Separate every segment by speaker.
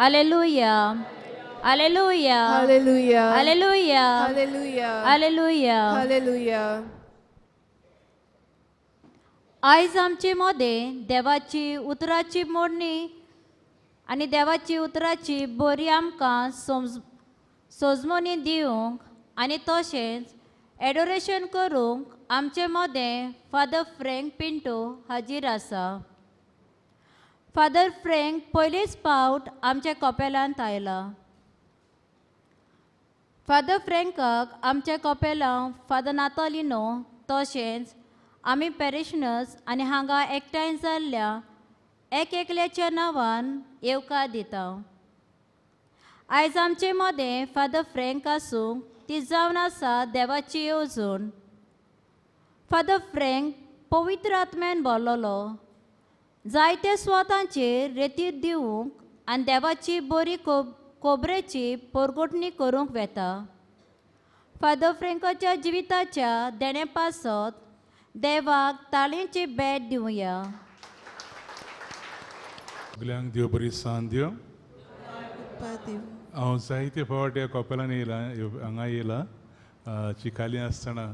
Speaker 1: Alleluia, alleluia,
Speaker 2: hallelujah,
Speaker 1: alleluia,
Speaker 2: hallelujah,
Speaker 1: alleluia.
Speaker 2: Hallelujah.
Speaker 1: आयज आमचे मदें देवाची उतराची मोडणी आनी देवाची उतराची बरी आमकां सोजमणी दिवंक आनी तशेंच एडोरेशन करूंक आमचे मदें फादर फ्रँक पिंटो हाजीर आसा. फादर फ्रँक पयलीच फावट आमच्या कपेलांत आयला. फादर फ्रँकाक आमच्या कपेलांत फादर नातालिनो तशेंच आमी पॅरिशनर्स आनी हांगा एकठांय जाल्ल्या एक एकल्याच्या नांवान येवकार दिता. आयज आमचे मदें फादर फ्रँक आसूंक ती जावन आसा देवाची येवजण. फादर फ्रँक पवित्र आत्म्यान भरलेलो, जायते स्वतांचेर रेतीर दिवंक आनी देवाची बरी कोबरेची पोरगोटणी करूंक वेता. फादर फ्रँकाच्या जिविताच्या देणे पासत देवाक ताळेची भेट दिवया.
Speaker 3: सगल्यांक देव बरी सांज दिवं. हांव जायते फावट ह्या कपेलान येयलां, हांगा येयलां चिकाली आसतना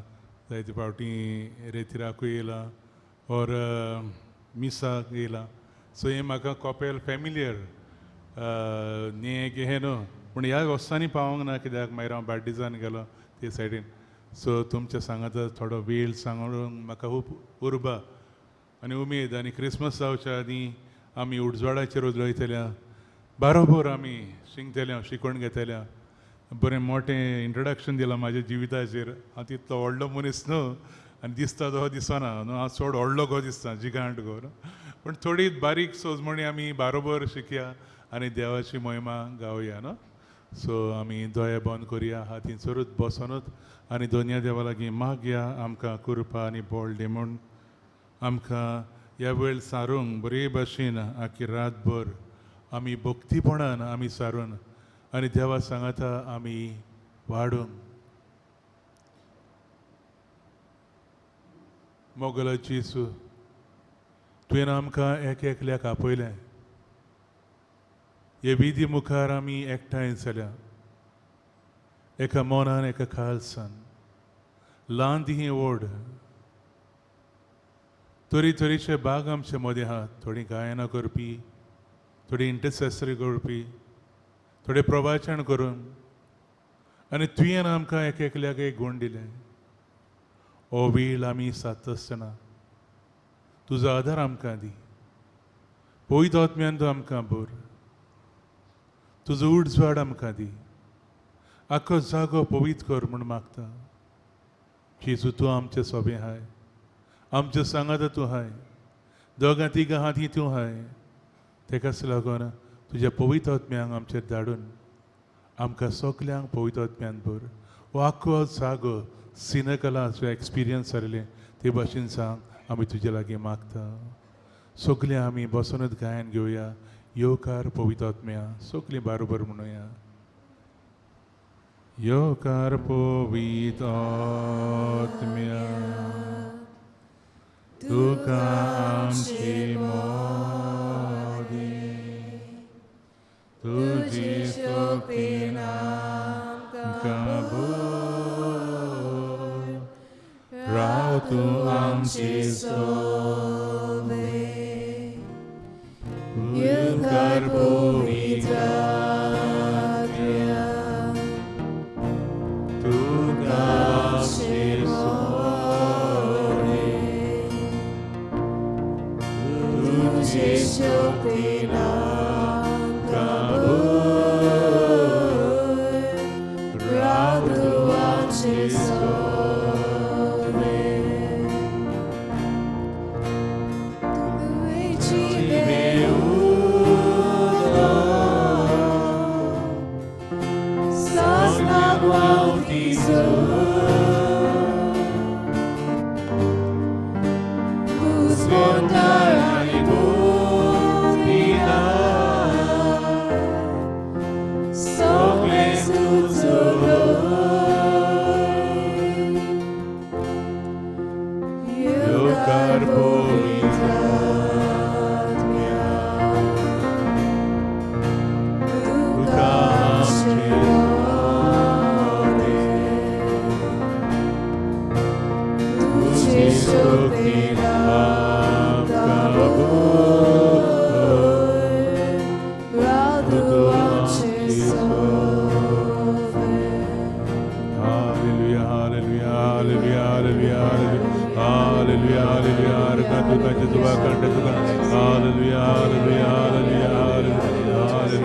Speaker 3: जायते फावटी रेतिराकूय येयलां ओर मिसाक येयलां. सो हें म्हाका कपेल फेमिलियर न्ही की हें न्हू, पूण ह्या वर्सांनी पावोंक ना कित्याक मागीर हांव बार्देजान गेलो ते सायडीन. सो तुमच्या सांगाता थोडो वेळ सांगून म्हाका खूब उर्बा आनी उमेद. आनी क्रिसमस जावच्या आदीं आमी उजवाडाचेर उजळयतल्या बारोबर आमी शिकतल्या, शिकवण घेतल्या. बरें मोटें इंट्रोडक्शन दिलां म्हाज्या जिविताचेर. हांव तितलो व्हडलो मनीस न्हू आनी दिसता तो दिसना न्हू, हांव चड व्हडलो गो दिसता, जिगांट गो, पूण थोडी बारीक सोजमणी आमी बारोबर शिकया आनी देवाची महिमा गावया न्हू. सो आमी दोळे बंद करुया, हातीन चरूत बसोनूत आनी दोनया देवा लागीं मागया आमकां कृपा आनी बळ दी म्हूण. आमकां ह्या वेळ सारूंक बरे भाशेन आखी रातभर आमी भक्तीपणान आमी सारून आनी देवा सांगाता आमी वाडूंक. मोगलाची जेजू, तुवें आमकां एक एकल्याक आपयलें. हे विधी मुखार आमी एकठांय जाल्या, एका मनान एका खालसान, ल्हान ती व्हड, तरी तरेचे भाग आमचे मदें आहात. थोडीं गायनां करपी, थोडी इंटरसेसरी करपी, थोडे प्रवाचन करून, आनी तुवें आमकां एक एकल्याक एक गूण दिलें. हो वेळ आमी सादता आसतना तुजो आदार आमकां दी, पवित्र आत्म्यान तूं आमकां भर, तुजो उजवाड आमकां दी, आख्खो जागो पवित्र कर म्हूण मागता. जेजू तूं आमचें सोबें आहाय, आमच्या सांगाता तूं आहाय, दोगां तिगां आहा ती तूं आहाय. तेकाच लागून तुज्या पवित्र आत्म्यांक आमचेर धाडून आमकां सगल्यांक पवित्र आत्म्यान भर. हो आख्खो जागो सिनकलाचो एक्सपिरियन्स जाल्लें ते भाशेन सांग आमी तुजे लागीं मागता. सगळीं आमी बसोनूच गायन घेवया, येवकार पवित्र आत्म्या, सगळीं बारोबर म्हणुया, येवकार पवित्र आत्म्या, तुका आमची मोदी, तुजी शक्तीन आमकां भर, राव तूं आमचे सोबे, येवकार पवित्र आत्म्या, तुका आमचे सोबे, तुजी शक्तीन आमकां भर, राव तूं आमचे सोबे.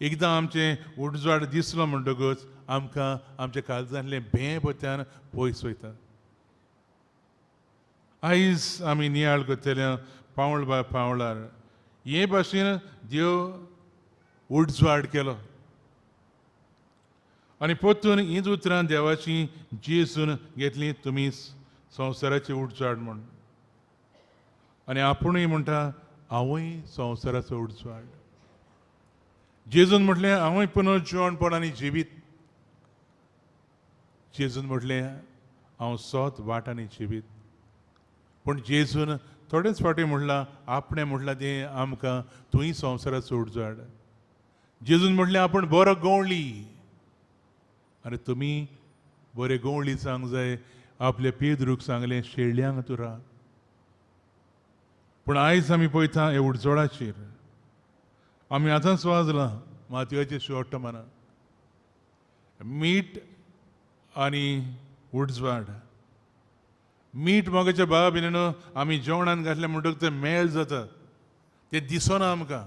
Speaker 3: एकदां आमचें उजवाड दिसलो म्हणटकूच आमकां आमच्या काळजांतलें भें पोत्यान पयस वयता. आयज आमी नियाळ करतले पावळ बाय पावळार हे भाशेन देव उजवाड केलो आनी परतून हीच उतरां देवाची जेजून घेतली, तुमी संवसाराची उजवाड म्हूण. आनी आपुणूय म्हणटा हांवूय संवसाराचो उजवाड. जेजून म्हटलें हांवूय पुनर्जिवणपण आनी जिवीत. जेजून म्हटलें हांव सोत वाट आनी जिवीत. पूण जेजून थोडेच फावटी म्हणलां, आपणें म्हणलां तें आमकां तूंय संवसाराचो उजवाड. जेजून म्हटलें आपूण बरो गवळी आनी तुमी बरे गवळी सांग जाय. आपल्या पेद्रूक सांगलें शेळ्यांक तूं राव. पूण आयज आमी पळयता हे उजवाडाचेर. आमी आतांच वाजलां मातयेचें शेवट मना मीठ आनी उजवाड. मीठ मोगाच्या भावा भयणीनो आमी जेवणान घातलें म्हणटकच तें मेळ जाता, तें दिसना आमकां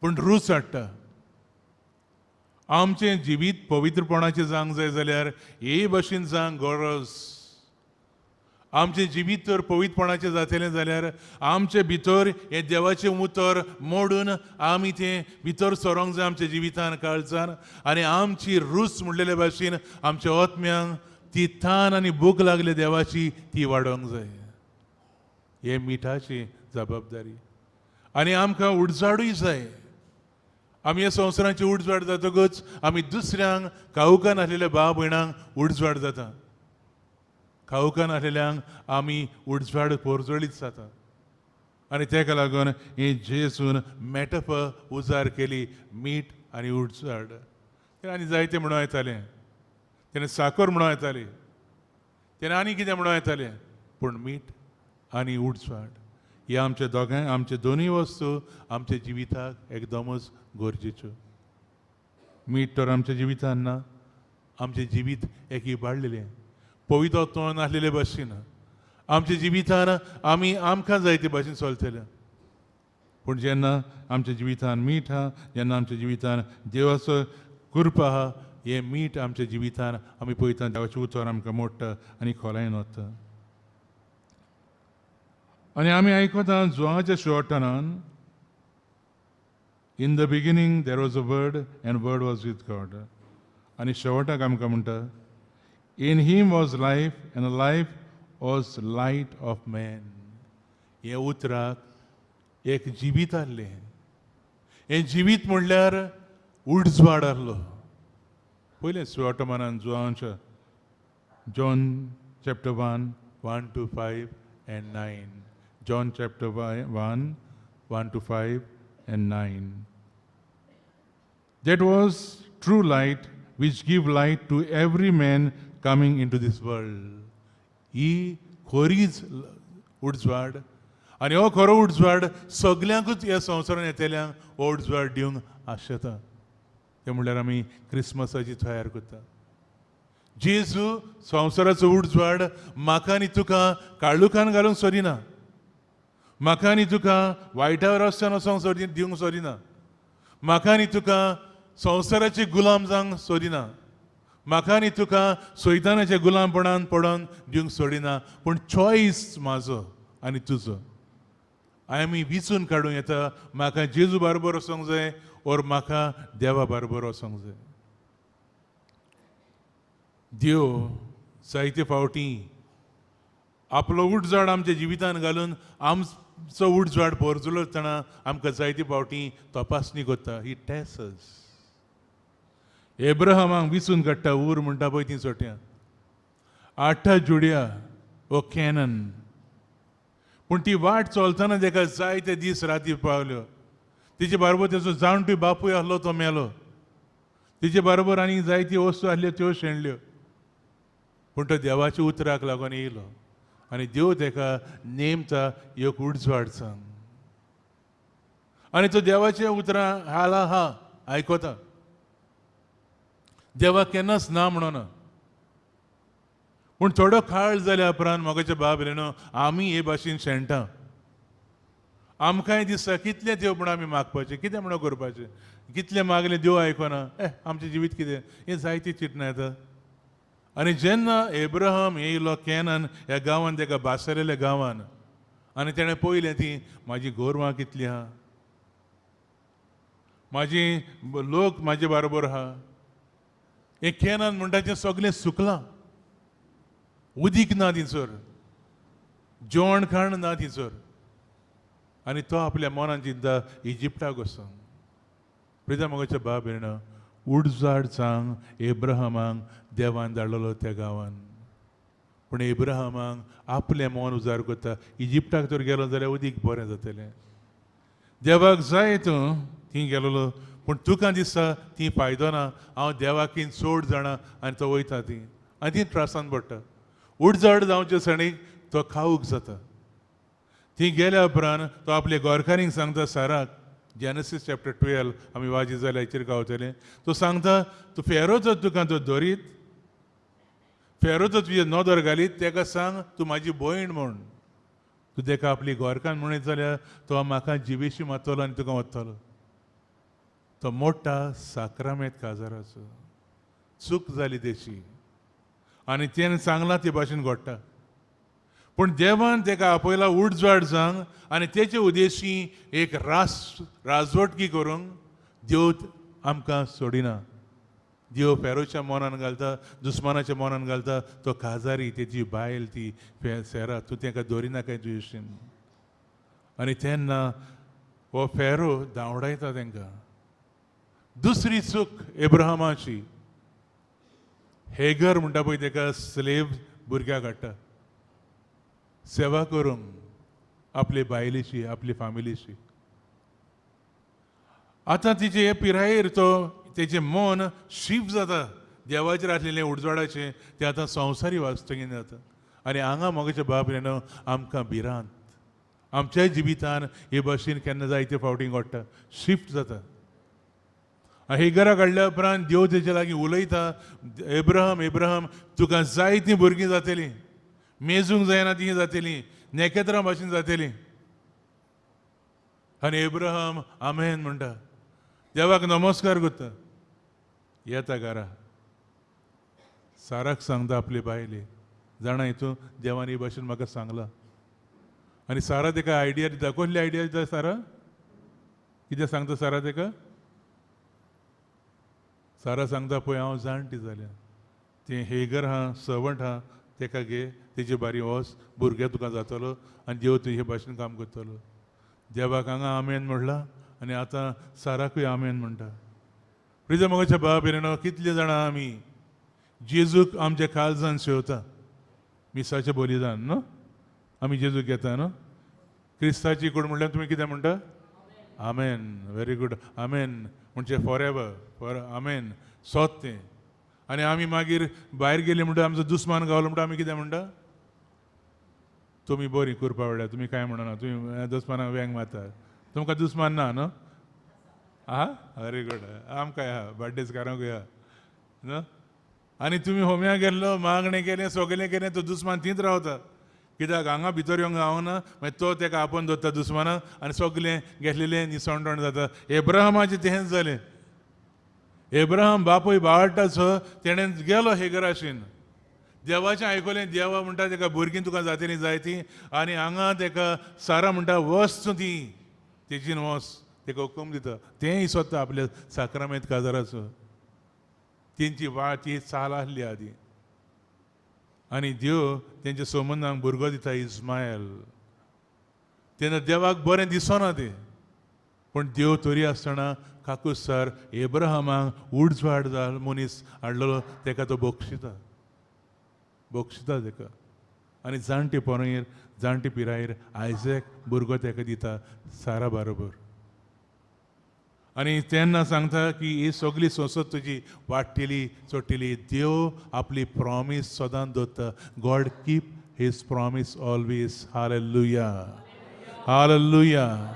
Speaker 3: पूण रूच हाडटा. आमचें जिवीत पवित्रपणाचें जावंक जाय जाल्यार हे भशेन जावंक गरज. आमचें जिवीत तर पवित्रपणाचें जातलें जाल्यार आमचे भितर हें देवाचें उतर मोडून आमी तें भितर सरोंक जाय आमच्या जिवितान काळजान. आनी आमची रूच म्हणलेले भाशेन आमच्या आत्म्यांक ती तान आनी भूक लागली देवाची ती वाडोवंक जाय. हे मिठाची जबाबदारी. आनी आमकां उडजाडूय जाय. आमी ह्या संवसाराची उजवाड जातकच आमी दुसऱ्यांक काळोखान आसलेल्या भाव भयणांक उजवाड जाता. काळोखान आसलेल्यांक आमी उजवाड पोरजळीत जाता. आनी ताका लागून ही जेजून मॅटफर उजार केली मीठ आनी उजवाड. तें आनी जायतें म्हणूं येतालें, तेणें साकर म्हणूं येताली, तेणें आनी कितें म्हणूं येतालें, पूण मीठ आनी उजवाड हे आमच्या दोगांय आमचे दोनूय वस्तू आमच्या जिविताक एकदमच गरजेच्यो. मीठ तर आमच्या जिवितान ना, आमचें जिवीत एक इबाडलेलें पवित्र तोंड नासलेले भाशेन आमच्या जिवितान आमी आमकां जाय ते भाशेन चलतले. पूण जेन्ना आमच्या जिवितान मीठ आहा, जेन्ना आमच्या जिवितान देवाचो कृपा आहा, हें मीठ आमच्या जिवितान आमी पळयता देवाचें उतर आमकां मोडटा आनी खोलायेन वता. आनी आमी आयकता जुवाच्या शेवटान, in the beginning there was a word and word was with God. आनी शेवटाक आमकां म्हणटा in him was life and life was light of man. हें उतराक एक जिवीत आहलें. हें जिवीत म्हणल्यार उजवाड आहलो. पयलें सुवाटमानान जुवांच्या John chapter 1 1 to 5 and 9. John chapter 1 1 to 5 and 9. That was true light which give light to every man coming into this world. ही खरीच उजवाड आनी हो खरो उजवाड सगल्यांकूच ह्या संवसारांत येतल्यांक हो उजवाड दिवंक आशेता. तें म्हणल्यार आमी क्रिसमसाची तयार करता. जेजू संवसाराचो उजवाड म्हाका आनी तुका काळुखान घालूंक सोदिना, म्हाका आनी तुका वायटा रस्त्यान वचोंक सोदी दिवंक सोदिना, म्हाका आनी तुका संवसाराचे गुलाम जावंक सोदिना, म्हाका आनी तुका सैतानाच्या गुलामपणान पडोन दिवंक सोडिना. पूण चॉयस म्हाजो आनी तुजो. आमी विचून काडूं येता म्हाका जेजू बारबर वचोंक जाय ओर म्हाका देवा बारबर वचोंक जाय. देव जायते फावटी आपलो उजवाड आमच्या जिवितान घालून आमचो उजवाड पोरजलतना आमकां जायते फावटी तपासणी करता. ही टेस्ट्स. एब्राहमाक विचून काडटा ऊर म्हणटा पळय ती चोट्यां आठा जुड्या ओ कॅनन. पूण ती वाट चलतना ताका जायते दीस राती पावल्यो. तेजे बारोबर तेजो जाणटो बापूय आसलो तो मेलो. तेजे बारोबर आनी जायती वस्तू आसल्यो त्यो शेणल्यो. पूण तो देवाच्या उतराक लागून येयलो आनी देव ताका नेमता एक उजवाड सांग. आनी तो देवाच्या उतरां हाला हा आयकता. देवाक केन्नाच ना म्हणना. पूण थोडो काळ जाल्या उपरांत मोगाच्या बाब न्हू आमी हे भाशेन शेणटा. आमकांय दिसता कितलें देव म्हण आमी मागपाचें, कितें म्हणून करपाचें. कितलें मागलें देव आयकना, ए आमचें जिवीत कितें, हें जायती चिंतनां येता. आनी जेन्ना एब्राहम येयलो कॅनन ह्या गांवान, तेका बासरलेल्या गांवान, आनी तेणें पळयलें ती म्हाजी गोरवां कितलीं आहा, म्हाजी लोक म्हाजे बारोबर आहा, हें कॅनन म्हणटा तें सगळें सुकलां, उदीक ना थिंयसर, जेवण खाण ना थिंयसर. आनी तो आपल्या मनान चिंता इजिप्टाक वचोन. प्रिता मोगाच्या बाब भयणा, उडजाड सांग एब्राहमाक देवान धाडलेलो त्या गांवान, पूण एब्राहमाक आपलें मन उजार करता, इजिप्टाक तर गेलो जाल्यार उदीक बरें जातलें, देवाक जाय तूं थंय गेलोलो, पूण तुका दिसता ती फायदो ना, हांव देवाकीन चड जाणा, आनी तो वयता ती आनी ती त्रासान पडटा. उडजाड जावचे सणीक तो खावूक जाता. ती गेल्या उपरांत तो आपले गोरकारींक सांगता साराक, जेनसीस चॅप्टर 12 आमी वाजी जाल्यार हाचेर गावतले, तो सांगता तूं फेरो जर तुका तो धरीत, फेरो जर तुजे नदर घालीत तेका सांग तूं म्हाजी भयण म्हूण, तूं तेका आपली गोरकान म्हणीत जाल्यार तो म्हाका जिवेशी मारतलो आनी तुका वतलो. तो मोडटा साक्रामेत काजाराचो, चूक जाली तेची, आनी तेणें सांगलां ते भाशेन घडटा. पूण देवान तेका आपयला उडजवाड जावंक आनी तेचे उद्देशी एक राजवटकी करूंक देव आमकां सोडिना. देव फेरोच्या मनान घालता, दुस्मानाच्या मनान घालता, तो काजारी तेजी बायल ती सेरा, तूं तेका दवरिनाकाय तुजे. आनी तेन्ना हो फेरो धांवडायता तेंकां. दुसरी चूक एब्राहमाची, हेगर म्हणटा पळय तेका स्लेव भुरग्याक हाडटा सेवा करूंक आपले बायलेची, आपले फामिलीची. आतां तिचे हे पिरायेर तो तेजें मन शिफ्ट जाता, देवाचेर आसलेलें उजवाडाचें तें आतां संवसारी वास्तगीन जाता. आनी हांगा मोगाच्या बाप न्हू आमकां भिरांत, आमच्याय जिवितान हे भाशेन केन्ना जायते फावटी घडटा, शिफ्ट जाता. हेगरा काडल्या उपरांत देव तेजे लागीं उलयता, एब्राहम एब्राहम तुका जायतीं भुरगीं जातलीं, मेजूंक जायना तीं जातलीं, नेकेत्रां भाशेन जातलीं. आनी एब्राहम आमेन म्हणटा, देवाक नमस्कार करता, येता घरा, साराक सांगता आपले बायले, जाणा हितून देवान हे भाशेन म्हाका सांगलां. आनी सारा तेका आयडिया दिता, कसली आयडिया दिता सारा, कितें सांगता सारा तेका? सारा सांगता पळय हांव जाणटी जाल्या, तें हेगर आहा, सर्वंट आहा, तेका घे, तेजे बारी वच, भुरगे तुका जातलो आनी देव तुजे भाशेन काम करतलो. देवाक हांगा आमेन म्हणलां आनी आतां साराकूय आमेन म्हणटा. प्रिजा मोगाच्या बाब भयणो, कितले जाणां आमी जेजूक आमच्या काळजान शेवता, मिसाचें बलिदान न्हू आमी जेजूक घेता न्हू, क्रिस्ताची कूड म्हणल्यार तुमी कितें म्हणटा? आमेन, व्हेरी गूड, आमेन म्हणजे फॉर एवर, फॉर आमेन, सोत तें. आनी आमी मागीर भायर गेली म्हणटा आमचो दुस्मान गावलो म्हणटा आमी कितें म्हणटा? तुमी बरीं करपा वेळार तुमी कांय म्हणना, तुमी दुस्मानाक वेंग मारता, तुमकां दुस्मान ना न्हू? आहा, व्हेरी गूड, आमकां आहा, बाड्डेसकारांकूय आहा न्हू. आनी तुमी होम्या गेल्लो, मागणें केलें, सगळें केलें, तो दुस्मान थंयच रावता, कित्याक हांगा भितर येवंक गावना, मागीर तो तेका आपोवन दवरता दुस्मानाक आनी सगळें घेतलेलें निसणटण जाता. एब्राहमाचें तेंच जालें. एब्राहम बापूय बावडटाचो, तेणें गेलो हेगराशीन, देवाचें आयकलें, देवा म्हणटा तेका भुरगीं तुका जातलीं जायतीं, आनी हांगा तेका सारा म्हणटा वच तूं ती तेजीन वच, तेका हुकूम दिता. तेंय सोदता आपल्या साक्रामेंत काजाराचो, तेंची वाट ती चाल आसली आदीं. आनी देव तेंच्या संबंदांक भुरगो दिता इस्मायल. तेन्ना देवाक बरें दिसना तें, पूण देव तरी आसतना काकुसार एब्राहमाक उडजवाड जाल मनीस हाडलेलो, तेका तो बक्षिता, बक्षिता तेका. आनी जाणटे पोरांगेर, जाणटे पिरायेर आयजॅक भुरगो तेका दिता सारा बारोबर. आनी तेन्ना सांगता की ही सगळी संसद तुजी वाडटली चडटली. देव आपली प्रॉमीस सदांच दवरता. God keep his promise always. Hallelujah, hallelujah,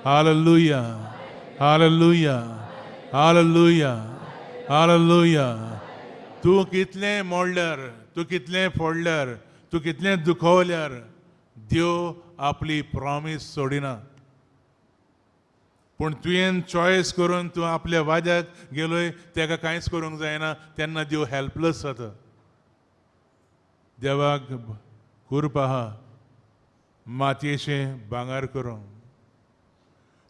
Speaker 3: hallelujah, hallelujah, hallelujah, hallelujah. तूं कितलें मोडल्यार, तूं कितलें फोडल्यार, तूं कितलें दुखवल्यार, देव आपली प्रॉमीस सोडिना. पूण तुवें चॉयस करून तूं आपल्या वाद्याक गेलोय, तेका कांयच करूंक जायना, तेन्ना देव हेल्पलेस जाता. देवाक कुर्प आहा मातयेचें भांगर करूंक.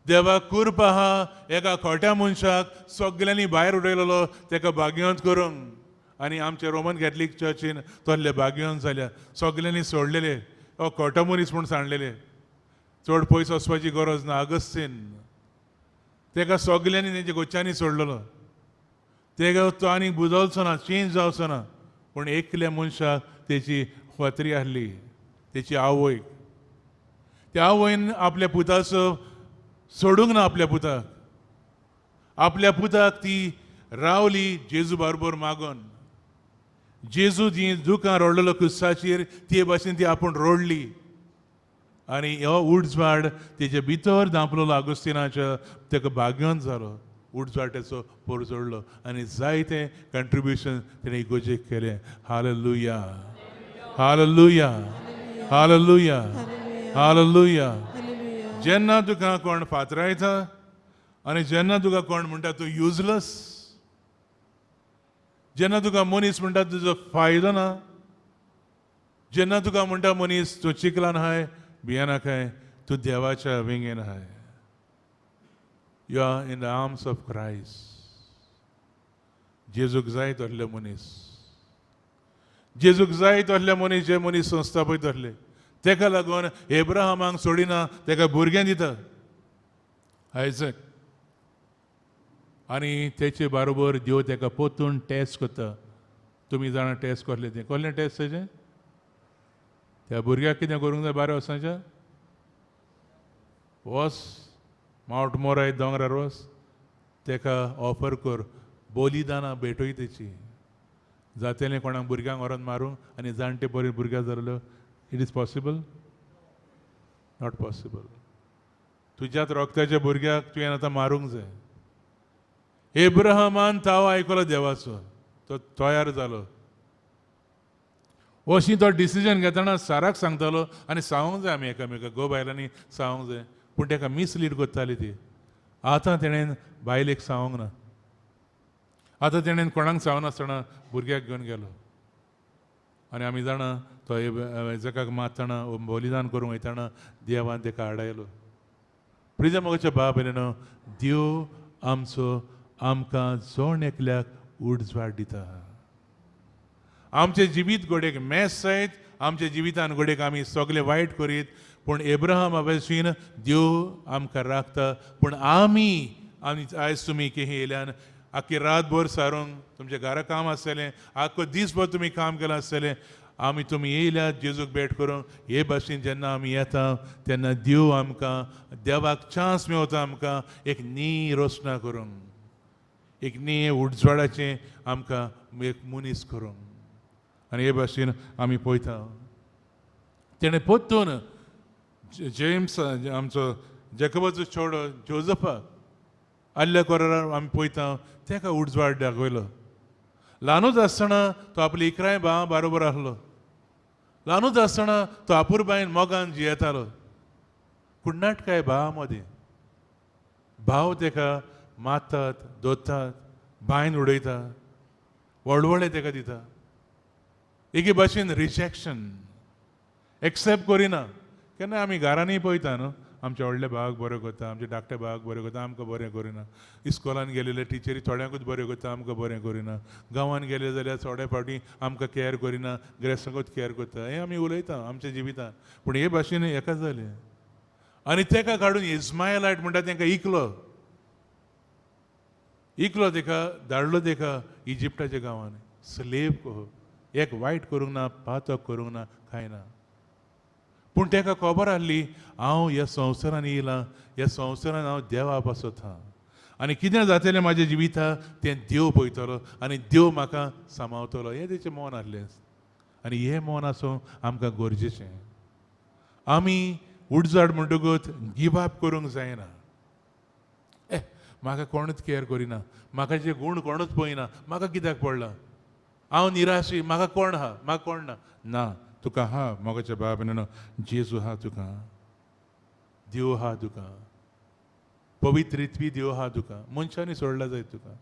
Speaker 3: देवाक कुर्प आहा एका खोट्या मनशाक सगल्यांनी भायर उडयलेलो तेका भाग्यवंत करूंक. आनी आमच्या रोमन कॅथलीक चर्चीन तसले भाग्यवंत जाल्या, सगल्यांनी सोडलेले, हो खोटो मनीस म्हूण सांडलेले. चड पयस वचपाची गरज ना. अगस्तीन तेका सगल्यांनी तेंच्या गोच्यांनी सोडलेलो, तेका तो आनी बुजवचो ना, चेंज जावचो ना. पूण एकल्या मनशाक तेची फातरी आहली, तेची आवयक. त्या आवयन आपल्या पुताचो सोडूंक ना. आपल्या पुताक, आपल्या पुताक ती रावली जेजू बरोबर मागून. जेजू जी दुकां रडलेलो क्रिस्ताचेर, ते भाशेन ती आपूण रडली. आनी हो उडझाड तेजे भितर धांपलेलो आगोस्तिनाच्या, तेका भाग्यवंत जालो. उडझाड तेचो पोरजोडलो आनी जायते कंट्रिब्युशन तेणें इगोजेक केलें. हालेलुया, हालेलुया, हालेलुया, हालेलुया. जेन्ना तुका कोण फातरायता आनी जेन्ना तुका कोण म्हणटा तूं युजलस, जेन्ना तुका मनीस म्हणटा तुजो फायदो ना, जेन्ना तुका म्हणटा मनीस तूं चिकलान आहाय, भियेनाकाय, तूं देवाच्या वेंगेन आहाय. You are in the arms of Christ. जेजूक जाय तसले मनीस, जेजूक जाय तसले मनीस, जे मनीस संस्था पळय तसले. तेका लागून एब्राहमाक सोडिना, तेका भुरगें दिता आयजक. आनी तेचे बारोबर देव तेका पोतून टेस्ट करता. तुमी जाणा टेस्ट कसलें तें? कसलें टेस्ट तेजें? त्या भुरग्याक कितें करूंक जाय? 12 वर्सांच्या वच, मावंट मोराय दोंगरार वच, तेका ऑफर कर, बलिदानां भेटय तेची. जातलें कोणाक भुरग्यांक व्हरोन मारूंक आनी जाणटे बरे भुरग्यां जाल्लो? It is possible? Not possible. तुज्याच रोगताच्या भुरग्याक तुवें आतां मारूंक जाय. एब्राहमान ताव आयकलो देवाचो, तो तयार जालो. अशी तो डिसिजन घेतना साराक सांगतालो आनी सांगूंक जाय आमी एकामेकाक, गो बायलांनी सांगूंक जाय. पूण तेका मिसलीड करताली ती. आतां तेणेन बायलेक सांगूंक ना, आतां तेणेन कोणाक सांगनासतना भुरग्याक घेवन गेलो. आनी आमी जाणा, तो जकाक मारतना, बलिदान करूंक वयतना देवान तेका आडायलो. प्रिजा मोगाच्या बाब न्हू, देव आमचो आमकां जण एकल्याक उजवाड दिता. आमचें जिवीत घडयेक मेस जायत, आमच्या जिवितान घडयेक आमी सगळें वायट करीत, पूण एब्राहमा भशेन देव आमकां राखता. पूण आमी आनी आयज तुमी केही येयल्यान आख्खी रातभर सारूंक तुमच्या घरा काम आसतलें, आख्खो दीसभर तुमी काम केलां आसतलें. आमी तुमी येयल्यात जेजूक भेट करूंक. हे भाशेन जेन्ना आमी येता तेन्ना देव आमकां, देवाक चान्स मेवता आमकां एक नी रोसना करूंक, एक नी उजवाडाचें आमकां एक मनीस करूंक. आनी हे भाशेन आमी पळयता, तेणें परतून जेम्स, आमचो जेकबाचो चेडो जोजफाक आदल्या कोरार आमी पळयता, तेका उजवाड दाखयलो. ल्हानूच आसतना तो आपली इकराय भावां बारोबर आसलो. ल्हानूच आसतना तो आपुरबायन मोगान जियेतालो. कुण्णाटकाय भावा मदीं, भाव तेका मारतात, दोतात, बांयन उडयता, वळवळे तेका दिता. एके भाशेन रिजेक्शन, एक्सेप्ट करिना. केन्ना आमी घरांनी पळयता न्हू, आमच्या व्हडल्या भावाक बरें करता, आमच्या धाकट्या भावाक बरें करता, आमकां बरें करिना. इस्कोलान गेलेले टिचरी थोड्यांकूच बऱ्यो करता, आमकां बरें करिना. गांवान गेले जाल्यार थोडे फावटी आमकां कॅर करिना, गिरेस्तांकूच कॅर करता. हें आमी उलयता आमच्या जिवितान. पूण हे भाशेन हेका जालें आनी तेका काडून इस्मायलायट म्हणटा तेंकां इकलो, इकलो तेका, धाडलो तेका इजिप्टाच्या गांवांनी स्लेव कहो. एक वायट करूंक ना, पातक करूंक ना, कांय ना. पूण तेका खबर आहली, हांव ह्या संवसारान येयलां, ह्या संवसारान हांव देवा पासत आहा आनी कितें जातलें म्हाज्या जिविता तें देव पळयतलो आनी देव म्हाका सांबाळतलो. हें तेचें मन आहलें आनी हें मन आसूं आमकां गरजेचें. आमी उडजाड म्हणटकूच गिव अप करूंक जायना. ए, म्हाका कोणूच कॅर करिना, म्हाका जे गूण कोणूच पळयना, म्हाका कित्याक पडलां, हांव निराशी, म्हाका कोण आहा, म्हाका कोण ना. ना, तुका आहा मोगाच्या बाब न्हू, जेजू आहा तुका, देव आहा तुका. पवित्रित्वी देव आहा तुका, मनशांनी सोडला जायत तुका.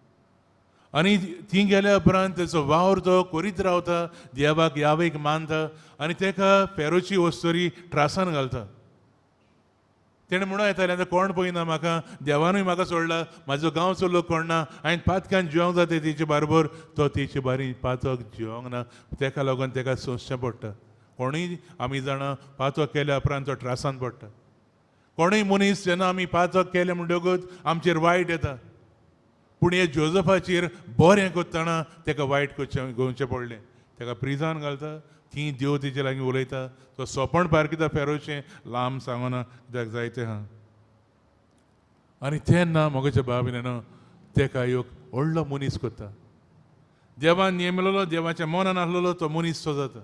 Speaker 3: आनी ती गेल्या उपरांत तेचो वावर तो करीत रावता, देवाक यावेक मानता आनी तेका फेरोची वस्तोरी त्रासान घालता. तेणें म्हणून येतालें, आतां कोण पळयना म्हाका, देवानूय म्हाका सोडला, म्हाजो गांवचो लोक कोण ना, हांवें पातकान जिवंक जाता तेचे बारबर. तो तेचे बारी पातक जिवंक ना, तेका लागून तेका सोंसचें पडटा. कोणूय आमी जाणा पातक केल्या उपरांत तो त्रासान पडटा. कोणूय मनीस जेन्ना आमी पातक केलें म्हणटकूच आमचेर वायट येता. पूण हे जोजफाचेर बरें करतना तेका वायट करचें घेवचें पडलें. तेका प्रिजान घालता, ती देव तेजे लागीं उलयता, तो सोंपण पारकिता फेरोचें, लांब सांगना कित्याक जायतें आहा. आनी तेन्ना म्हज्या बाबीन तेका एक व्हडलो मनीस करता. देवान नेमलेलो, देवाच्या मनान आसलेलो तो मनीस तो जाता.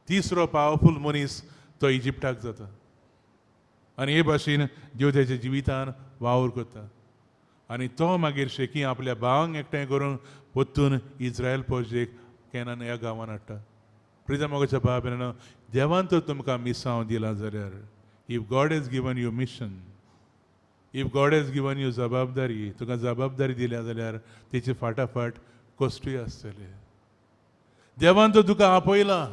Speaker 3: तिसरो पावरफूल मनीस तो इजिप्टाक जाता. आनी हे भाशेन देव तेच्या जिवितान वावर करता. आनी तो मागीर शेकी आपल्या भावांक एकठांय करून परतून इज्रायल फौजेक केनान ह्या गांवान हाडटा. प्रिजा मोगाच्या बाब, देवान तर तुमकां मिसांव दिलां जाल्यार, if God has given you mission, if God has given you जबाबदारी, तुका जबाबदारी दिल्या जाल्यार तेचे फाटाफाट कश्टूय आसतले. देवान तर तुका आपयला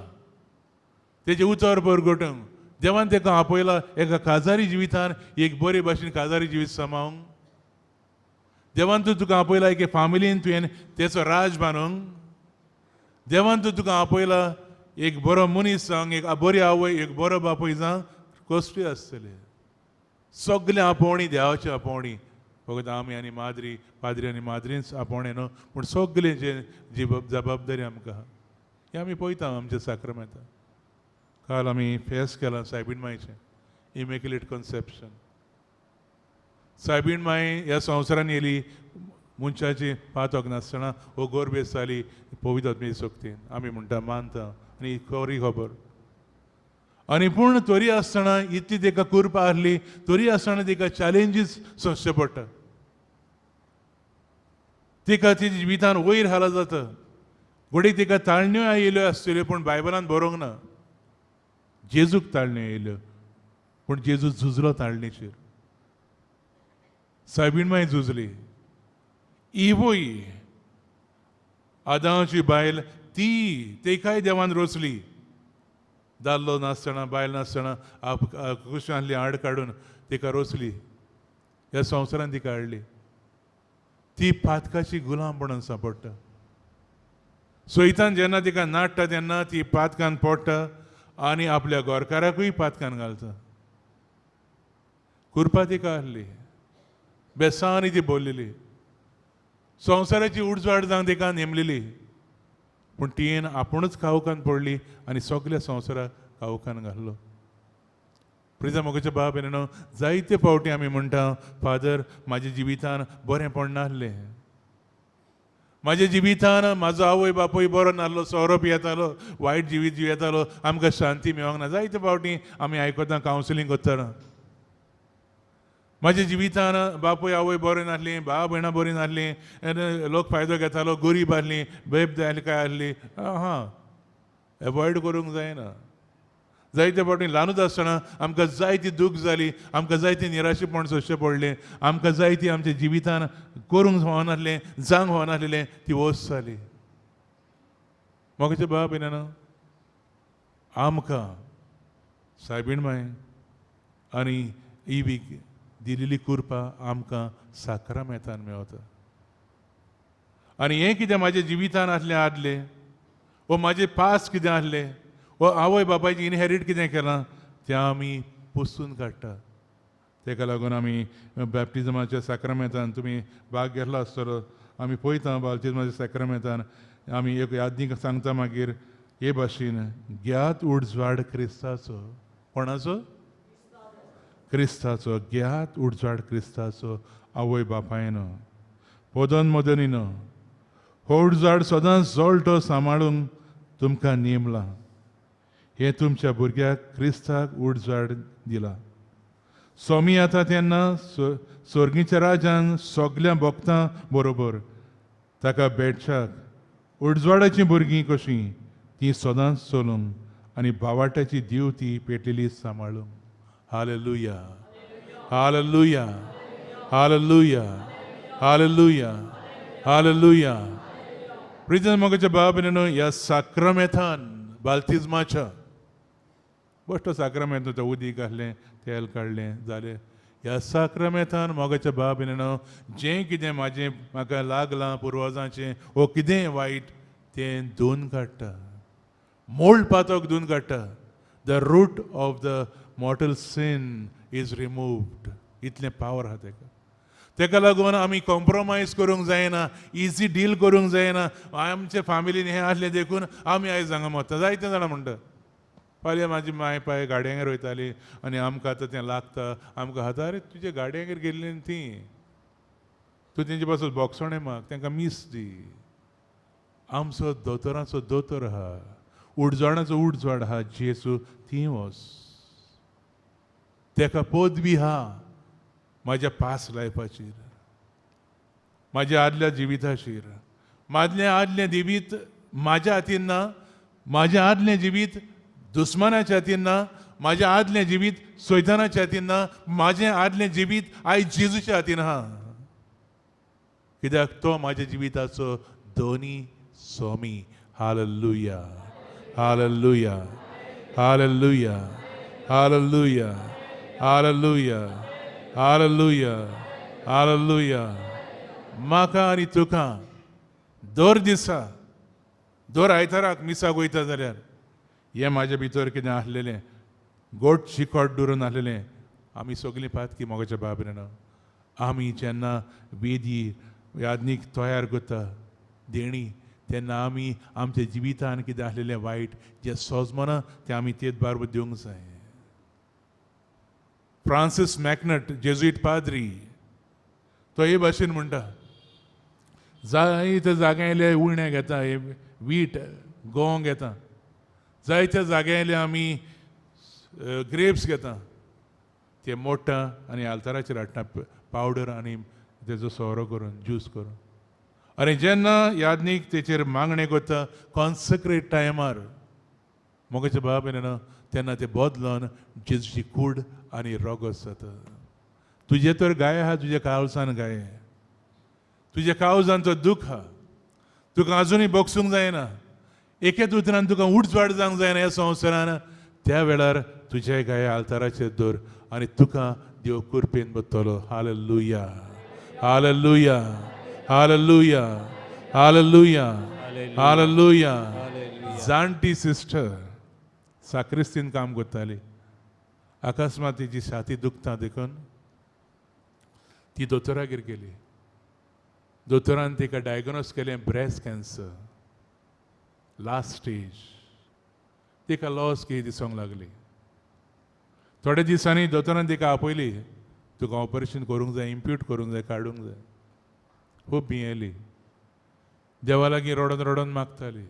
Speaker 3: तेजें उतर परगटूंक, देवान तेका आपयला एका काजारी जिवितान एक बरे भाशेन काजारी जिवीत समावंक. देवान तर तुका आपयला एके फामिलीन तुवें तेचो राज बांदूंक. देवान तर तुका आपयला एक बरो मनीस जावंक, एक बरी आवय, एक बरो बापूय जावंक. कश्टूय आसतले. सगळें आपोवणी देवाचें आपोवणी, फकत आमी आनी माद्री, पाद्री आनी माद्रींच आपोवणें न्हू, पूण सगळें जें जी जबाबदारी आमकां आहा हें आमी पळयता आमच्या साक्रमेंतान. काल आमी फेस्त केलां सायबीण मायचें, इमेक्युलेट कन्सेप्शन. सायबीण माय ह्या संवसारान येयली मनशाची पातक नासतना, हो गोरबेस जाली पवित्र आत्म्याची शक्तीन, आमी म्हणटा मानता आनी खरी खबर. आनी पूण तरी आसतना इतली तेका कृपा आहली तरी आसतना तिका चॅलेंजीस सोंसचे पडटा. तिका तिच्या जिवितान वयर हाला जाता. घडये तिका ताळण्यो आयिल्ल्यो आसतल्यो, पूण बायबलान बरोवंक ना. जेजूक ताळण्यो येयल्यो, पूण जेजू झुजलो ताळणेचेर. सायबीण माय झुजली. इवूय आदांची बायल ती तेकाय देवान रोचली. दादलो नासतना बायल नासतना आप कुशांतली हाड काडून तिका रोचली, ह्या संवसारान तिका हाडली. ती पातकाची गुलाम म्हणून सांपडटा. सैतान जेन्ना तिका नाडटा तेन्ना ती पातकान पडटा आनी आपल्या गोरकाराकूय पातकान घालता. कुरपा तिका आहली, बेसांनी ती बोल्लेली, संवसाराची उडजवाड जावन तिका नेमलेली, पूण तिणें आपुणूच कावकान पडली आनी सगल्या संवसाराक कावकान घाल्लो. प्रिजा मोगाच्या बाब न्हू, जायते फावटी आमी म्हणटा, फादर म्हाज्या जिवितान बरें पडनासलें, म्हाज्या जिवितान म्हाजो आवय बापूय बरो नासलो, सोरो पियेतालो, वायट जिवीत जियेतालो, आमकां शांती मेळोंक ना. जायते फावटी आमी आयकता कावन्सिलींग करतना, म्हाज्या जिवितान बापूय आवय बरें नासलीं, भाव भयणां बरीं नासलीं, लोक फायदो घेतालो, गरीब आसलीं, बेब जाय काय आसली. हां, एवॉयड करूंक जायना. जायते फावटी ल्हानूच आसतना आमकां जायती दूख जाली, आमकां जायती निराशेपण सोंसचें पडलें, आमकां जायती आमच्या जिवितान करूंक फावनासलें, जावंक फावनासलें, ती वस्त जाली. मोगाचे बाब न्हू, आमकां सायबीण माय आनी इवीक दिलेली कृपा आमकां साक्रामेंतान मेवता. आनी हें कितें म्हाज्या जिवितान आसलें आदलें, वो म्हाजें पास कितें आसलें, वो आवय बापायचें इनहेरीट कितें केलां तें आमी पुसून काडटा. तेका लागून आमी बॅप्टिजमाच्या साक्रामेंतान तुमी भाग घेतलो आसतलो. आमी पळयता बाप्तिजमाच्या साक्रामेंतान आमी एक यादनीक सांगता मागीर हे भाशेन, घेयात उजवाड क्रिस्ताचो. कोणाचो? क्रिस्ताचो. घेयात उजवाड क्रिस्ताचो. आवय बापायनो, पदन मदनीनो, हो उजवाड सदांच जळटो सांबाळूंक तुमकां नेमला. हें तुमच्या भुरग्याक क्रिस्ताक उजवाड दिला. स्वामी येता तेन्ना स्वर्गीच्या राजान सगल्या भक्तां बरोबर ताका भेटच्याक उजवाडाचीं भुरगीं कशीं तीं सदांच चलूंक आनी बावाट्याची दिवती पेटलेली सांबाळूंक. हालेलुया, Hallelujah, hallelujah, hallelujah, hallelujah. प्रिजन मोगाच्या बाब न्हू ह्या साक्रमेथान बालतिजमाच्या बश्टो साक्रमेंत तो उदीक घातलें, तेल काडलें, जालें. ह्या साक्रमेंतान मोगाच्या बाब न्हू जें कितें म्हाजें म्हाका लागलां पुर्वजांचें वो कितें वायट तें धुवन काडटा, मोल्ड पातक धुवन काडटा. The root of the mortal sin is removed. इतलें पावर आहा तेका. तेका लागून आमी कॉम्प्रोमायज करूंक जायना, इजी डील करूंक जायना. आमचे फामिलीन हें आसलें देखून आमी आयज हांगा मरता. जायते जाणां म्हणटा फाल्यां म्हाजी माय पाय गाडयांगेर वयताली आनी आमकां आतां तें लागता, आमकां खाता. अरे तुजे गाडयांगेर गेल्ली न्ही ती, तूं तेंचे पासून बोगसणें माग, तांकां मीस दी. आमचो दोतोराचो दोतोर आहा, उडजवाडाचो उडजवाड आहा जेजू, थंय वच. तेका पदवी आहा म्हाज्या पास लायफाचेर, म्हाज्या आदल्या जिविताचेर. म्हाजलें आदलें जिवीत म्हाज्या हातीन ना, म्हाजें आदलें जिवीत दुस्मानाच्या हातीन ना, म्हाजें आदलें जिवीत सैतानाच्या हातीन ना, म्हाजें आदलें जिवीत आयज जेजूच्या हातीन आहा. कित्याक तो म्हाज्या जिविताचो दोनी स्वामी. Hallelujah, hallelujah, hallelujah, hallelujah, hallelujah, hallelujah, hallelujah. म्हाका आनी तुका दर दिसा दर आयताराक मिसाक वयता जाल्यार हें म्हाज्या भितर कितें आसलेलें गोड चिकट दवरून आसलेलें आमी सगळीं पातकी मोगाच्या बाबरेन आमी जेन्ना वेदी यादनीक तयार करता देणी तेन्ना आमी आमच्या जिवितान कितें आसलेलें वायट जें सोजमना तें आमी तेच बारबर दिवंक जाय. फ्रांसीस मॅकनट जेजुईट पाद्री तो हे भाशेन म्हणटा, जायत्या जाग्यांतले उणे घेता, हे वीट गोंव घेता, जायत्या जाग्यांतले आमी ग्रेप्स घेता, ते मोडटा आनी आल्ताराचेर हाडटा पावडर आनी तेजो सोरो करून ज्यूस करून. आनी जेन्ना यादनीक तेचेर मागणें करता कॉन्सक्रेट टायमार मोगाच्या बाब न्हू तेन्ना ते बदलोन जेजूची कूड आनी रोगोस जाता. तुजें तर गाय आहा, तुज्या काळजान गाय, तुज्या काळजान तो दूख आहा, तुका आजुनूय बोगसूंक जायना, एकेच उतरान तुका उडजवाड जावंक जायना ह्या संवसारान, त्या वेळार तुज्या गाय आल्ताराचेर दवर आनी तुका देव कुरपेन बत्तलो. Hallelujah, hallelujah, hallelujah, hallelujah, hallelujah. जाणटी सिस्टर साक्रिस्तीन काम करताली, अकस्मात तिची छाती दुखता देखून ती दोतोरागेर गेली. दोतोरान तिका डायग्नोज केलें ब्रेस्ट कॅन्सर लास्ट स्टेज. तिका लॉस की दिसूंक लागली. थोड्या दिसांनी दोतोरान तिका आपयली, तुका ऑपरेशन करूंक जाय, इम्प्यूट करूंक जाय, काडूंक जाय. खूब भियेली, देवा लागीं रडोन रडोन मागताली.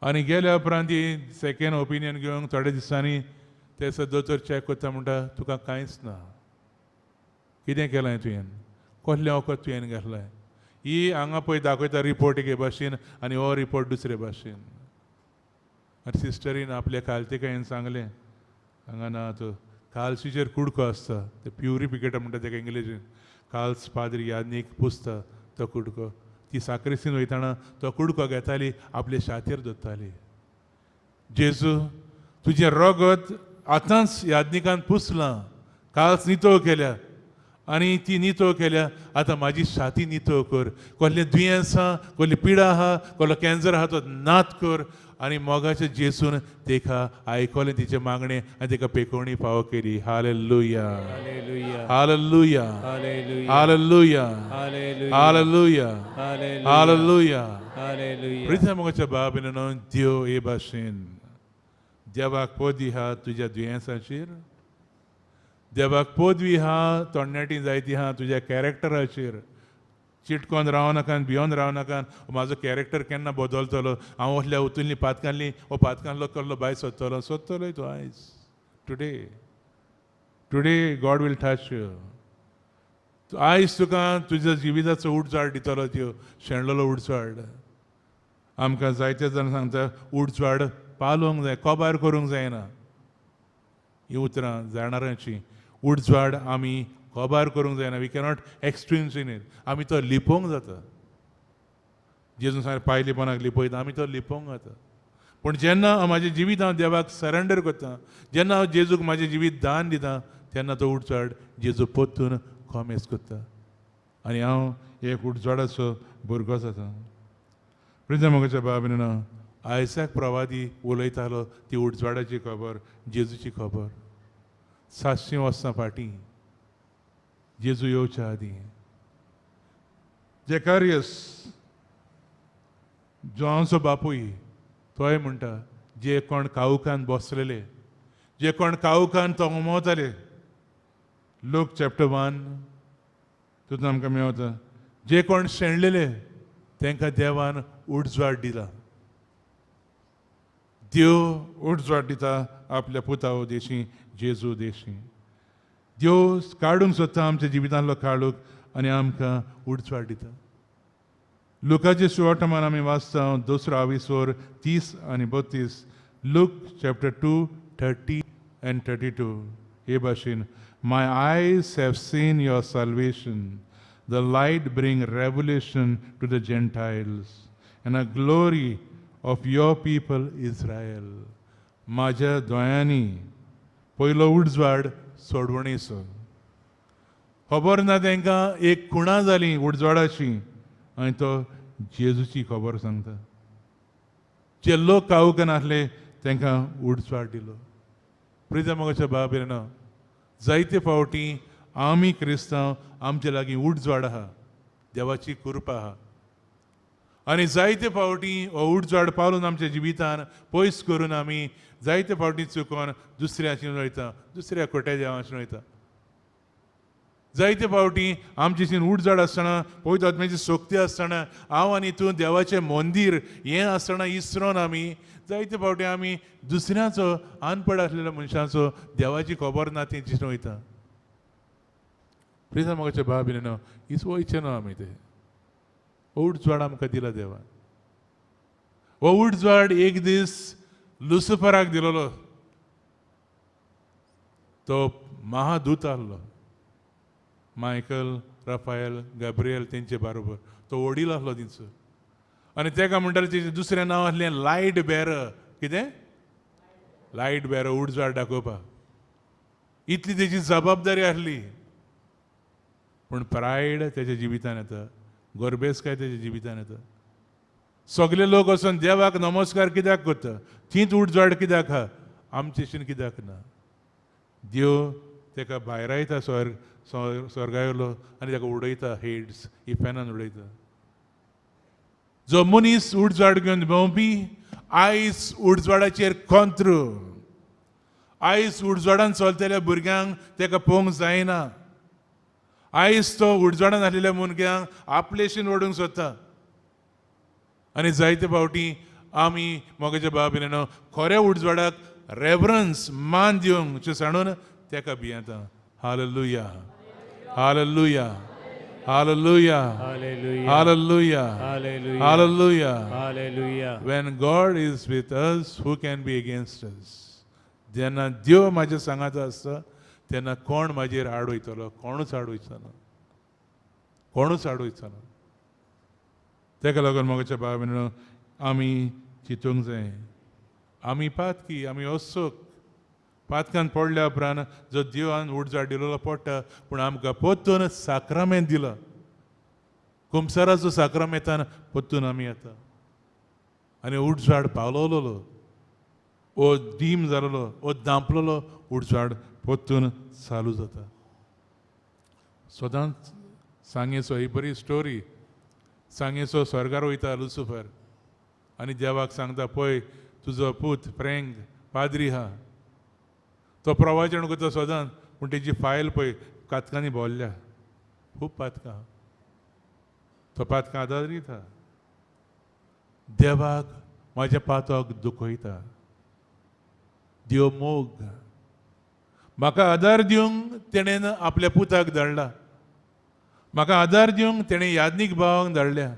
Speaker 3: आनी गेल्या उपरांत ती सेकेंड ओपिनियन घेवंक थोड्या दिसांनी ते दोतोर चॅक करता म्हणटा तुका कांयच ना, कितें केलां तुवें, कसलें वखद तुवें घातलें, ही हांगा पळय दाखयता रिपोर्ट एके भाशेन आनी हो रिपोर्ट दुसरे भाशेन. आनी सिस्टरीन आपल्या कालतेकायेन सांगलें हांगा ना तो कालशीचेर कुडको आसता, ते प्युरिफिकेटर म्हणटा तेका इंग्लिशीन, काल्स पाद्री यादनीक पुसता तो कुडको. ती साक्रिस्तीन वयतना तो कुडको घेताली आपले छातयेर दवरताली. जेजू तुजें रगत आतांच यादनिकान पुसलां, काल्स नितळ केल्या आनी ती नितळ केल्या, आतां म्हाजी छाती नितळ कर, कसलें दुयेंस आहा, कसली पिडा आहा, कसलो कॅन्सर आहा तो नात कर. आनी मोगाच्या जेसून तेका आयकलें तिचें मागणें आनी तेका पेकोवणी फावो केली. Hallelujah, hallelujah, hallelujah, hallelujah, hallelujah. Prita मोगाच्या बाबीन देव हे भाशेन देवाक पदवी आहा तुज्या दुयेंसाचेर, देवाक पदवी आहा तोडण्याटी जायती आहा तुज्या कॅरेक्टराचेर. चिटकोन रावनाकान, भियोन रावनाकान, म्हाजो कॅरेक्टर केन्ना बदलतलो, हांव असल्या उतुल्ली पातकांली हो पातकांतलो कसलो बाय सोदतलो, सोदतलोय तूं आयज. Today today God will touch you. आयज तुका तुज्या जिविताचो उडचाड दितलो, त्यो शेणलेलो उडचाड. आमकां जायते जाण सांगता उडचाड पालोवंक जाय, कबार करूंक जायना. हीं उतरां जाणारांचीं. उजवाड आमी कबार करूंक जायना. We cannot एक्सट्रिन्स in it. आमी तो लिपोवंक जाता. जेजून सांगलें पायलेपणाक लिपयता, आमी तो लिपोवंक जाता. पूण जेन्ना हांव म्हाजें जिवीत हांव देवाक सरेंडर करता, जेन्ना हांव जेजूक म्हाजें जिवीत दान दिता, तेन्ना तो उजवाड जेजू परतून कोमेस करता आनी हांव एक उजवाडाचो भुरगो जाता. प्रिजा मोगाच्या बाब न्हू, आयसाक प्रवादी उलयतालो ती उजवाडाची खबर, जेजूची खबर. 700 वर्सां फाटीं जेजू येवच्या आदीं जेकारियस जोवांचो बापूय तोय म्हणटा, जे कोण काळखान बसलेले, जे कोण काळखान तोमवताले, लूक चॅप्टर 1 तितून आमकां मेवता, जे कोण शेणलेले तांकां देवान उजवाड दिला. देव उजवाड दिता आपल्या पुता उदेशी, जेजू उदेशी. देव काडूंक सोदता आमच्या जिवितांतलो काळोख आनी आमकां उजवाड दिता. लुकाचे सुवार्तमान आमी वाचता दुसरो आविसोर 30 आनी 32, Luke chapter 2 30 and 32. हे भाशेन, my eyes have seen your salvation, the light bring revelation to the Gentiles and a glory of your people Israel. म्हाज्या दोळ्यांनी पयलो उजवाड सोडवणेचो. खबर ना तांकां एक खुणा जाली उजवाडाची आनी तो जेजूची खबर सांगता. जे लोक काळखान आसले तांकां उजवाड दिलो. प्रिजा मोगाच्या बाब ना, जायते फावटी आमी क्रिस्तांव आमचे लागीं उजवाड आहा, देवाची कृपा आहा, आनी जायते फावटी हो उजवाड पावलून आमच्या जिवितान पयस करून आमी जायते फावटी चुकोन दुसऱ्याशीन वयता, दुसऱ्या खोट्या देवाशीन वयता. जायते फावटी आमचे उजवाड आसतना, पवित्र आत्म्याची शक्ती आसतना, हांव आनी तूं देवाचें मंदीर हें आसतना इसरोन आमी जायते फावटी आमी दुसऱ्याचो अनपड आसलेल्या मनशाचो देवाची खबर ना तेंची वयता. प्रिजा मोगाचे बाब न्हू, इस वयचें न्हू आमी ते उजवाड आमकां दिला देवान. हो उजवाड एक दीस लुसिफराक दिलोलो, तो महादूत आहलो, मायकल, राफायल, गाब्रियल तेंचे बरोबर तो वडील आहलो तेंचो. आनी तेका म्हणटाले तेजें दुसरें नांव आसलें लायट बेरर. कितें? लायट बेरर, उजवाड दाखोवपाक. इतली तेजी जबाबदारी आसली. पूण प्रायड तेच्या जिवितान येता, गर्भेस्काय तेच्या जिवितान येता. सगळे लोक वचून देवाक नमस्कार कित्याक करता, तींच उजवाड कित्याक आहा, आमचेशीन कित्याक ना? देव तेका भायरायता स्वर्ग स्वर्गायलो आनी ताका उडयता, हेड्स इफेनान उडयता. जो मनीस उजवाड घेवन भोंवपी आयज उजवाडाचेर कोंत्र, आयज उजवाडान चलतल्या भुरग्यांक ताका पळोवंक जायना. आयज तो उजवाडान आसलेल्या भुरग्यांक आपलेशीन ओडूंक सोदता. आनी जायते फावटी आमी मोगाच्या बाबीन खऱ्या उजवाडाक रेवरन्स मान दिवंक सांडून ताका भियेता. Hallelujah, hallelujah, hallelujah,
Speaker 4: Hallelujah.
Speaker 3: Hallelujah,
Speaker 4: Hallelujah.
Speaker 3: Hallelujah.
Speaker 4: Hallelujah.
Speaker 3: When God is with us, who can be against us? जेन्ना देव म्हाज्या सांगाता आसता तेन्ना कोण म्हाजेर आड वयतलो? कोणूच आड वयचो ना, कोणूच आड वयचो ना. ताका लागून मोगाच्या भाव आमी चिंतूंक जाय, आमी पातकी, आमी असोक पातकान पडल्या उपरांत जो देवान उजवाड दिलेलो पडटा, पूण आमकां परतून साक्रामेंत दिला. कुमसाराचो साक्रामेंतान परतून आमी येता आनी उजवाड पावलोलो, ओ डीम जालोलो, ओ दांपलोलो उजवाड परतून चालू जाता. सदांच सांगेचो ही बरी स्टोरी. सांगेचो स्वर्गार वयता लुसिफर आनी देवाक सांगता, पळय तुजो पूत फ्रँक पाद्री आहा, तो प्रवाचन करता सदांच, पूण तेजी फायल पळय कातकांनी भरल्या, खूब पातकां, तो पातकां आदारीत आहा. देवाक म्हाज्या पातक दुखयता. देव मोग, म्हाका आदार दिवंक तेणेन आपल्या पुताक धाडला, म्हाका आदार दिवंक तेणें याज्ञीक भावांक धाडल्या,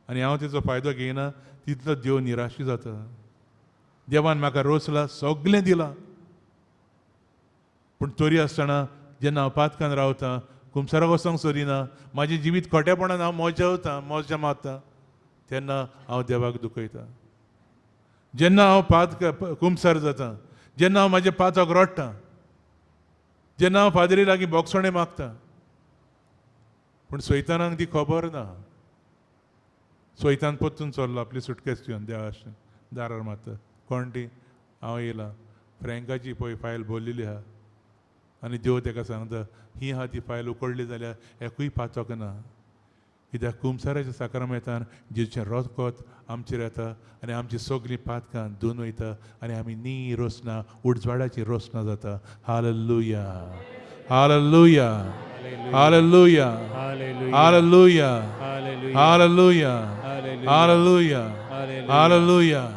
Speaker 3: आनी हांव तेचो फायदो घेयना तितलो देव निराशी जाता. देवान म्हाका रोसला, सगळें दिलां, पूण तरी आसतना जेन्ना हांव पातकान रावतां, कुमसाराक वचोंक सोदिना, म्हाजें जिवीत खोटेपणान हांव मोजेवतां, मोजा मारतां, तेन्ना हांव देवाक दुखयतां. जेन्ना हांव पातक कुमसार जाता, जेन्ना हांव म्हाज्या पातक रडटां, जेन्ना हांव फादरी लागीं बोगसणें मागतां, पूण सैतानाक ती खबर ना. सैतान परतून चल्लो आपली सुटकेस घेवन देवा दारार मारता, कोण ती? हांव येयलां, फ्रँकाची पळय फायल भरलेली आहा. आनी देव तेका सांगता, ही आहा ती फायल उकडली जाल्यार एकूय पातक ना, कित्याक कुमसाराच्या साक्रामेंतान जेजूचें रगत आमचेर येता आनी आमची सगळीं पातकां धुवन वयता आनी आमी नी रोसना उजवाडाची रोसना जाता. हालेलुया, हालेलुया, hallelujah, hallelujah, hallelujah, hallelujah, hallelujah.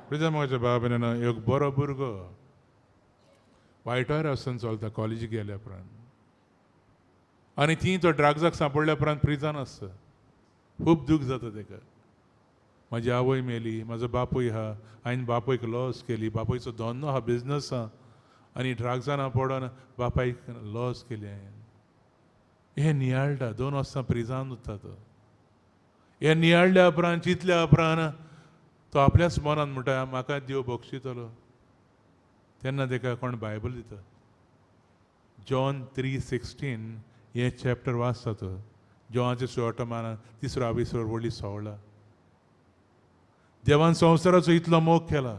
Speaker 3: Prija म्हज्या बाबा, एक बरो भुरगो वायटार आसून चलता कॉलेजीक गेल्या उपरांत, आनी ती तो ड्रग्साक सांपडल्या उपरांत प्रिजान आसता. खूब दूख जाता तेका. म्हाजी आवय मेली, म्हाजो बापूय आहा, हांवें बापूयक लॉस केली, बापूयचो धंदो आहा, बिजनस आहा, आनी ड्रग्सान हांव पडोन बापायक लॉस केली हांवें. हें नियाळटा, 2 वर्सां प्रिजान उरता तो. हें नियाळ्ळ्या उपरांत, चिंतल्या उपरांत तो आपल्याच मनान म्हणटा, म्हाका देव बक्षितलो. तेन्ना तेका कोण बायबल दिता, जॉन 3:16 हें चॅप्टर वाचता तो. जॉनाच्या सुवातो मानान तिसरो आविसर व्हडली सोवळा. देवान संवसाराचो इतलो मोग केला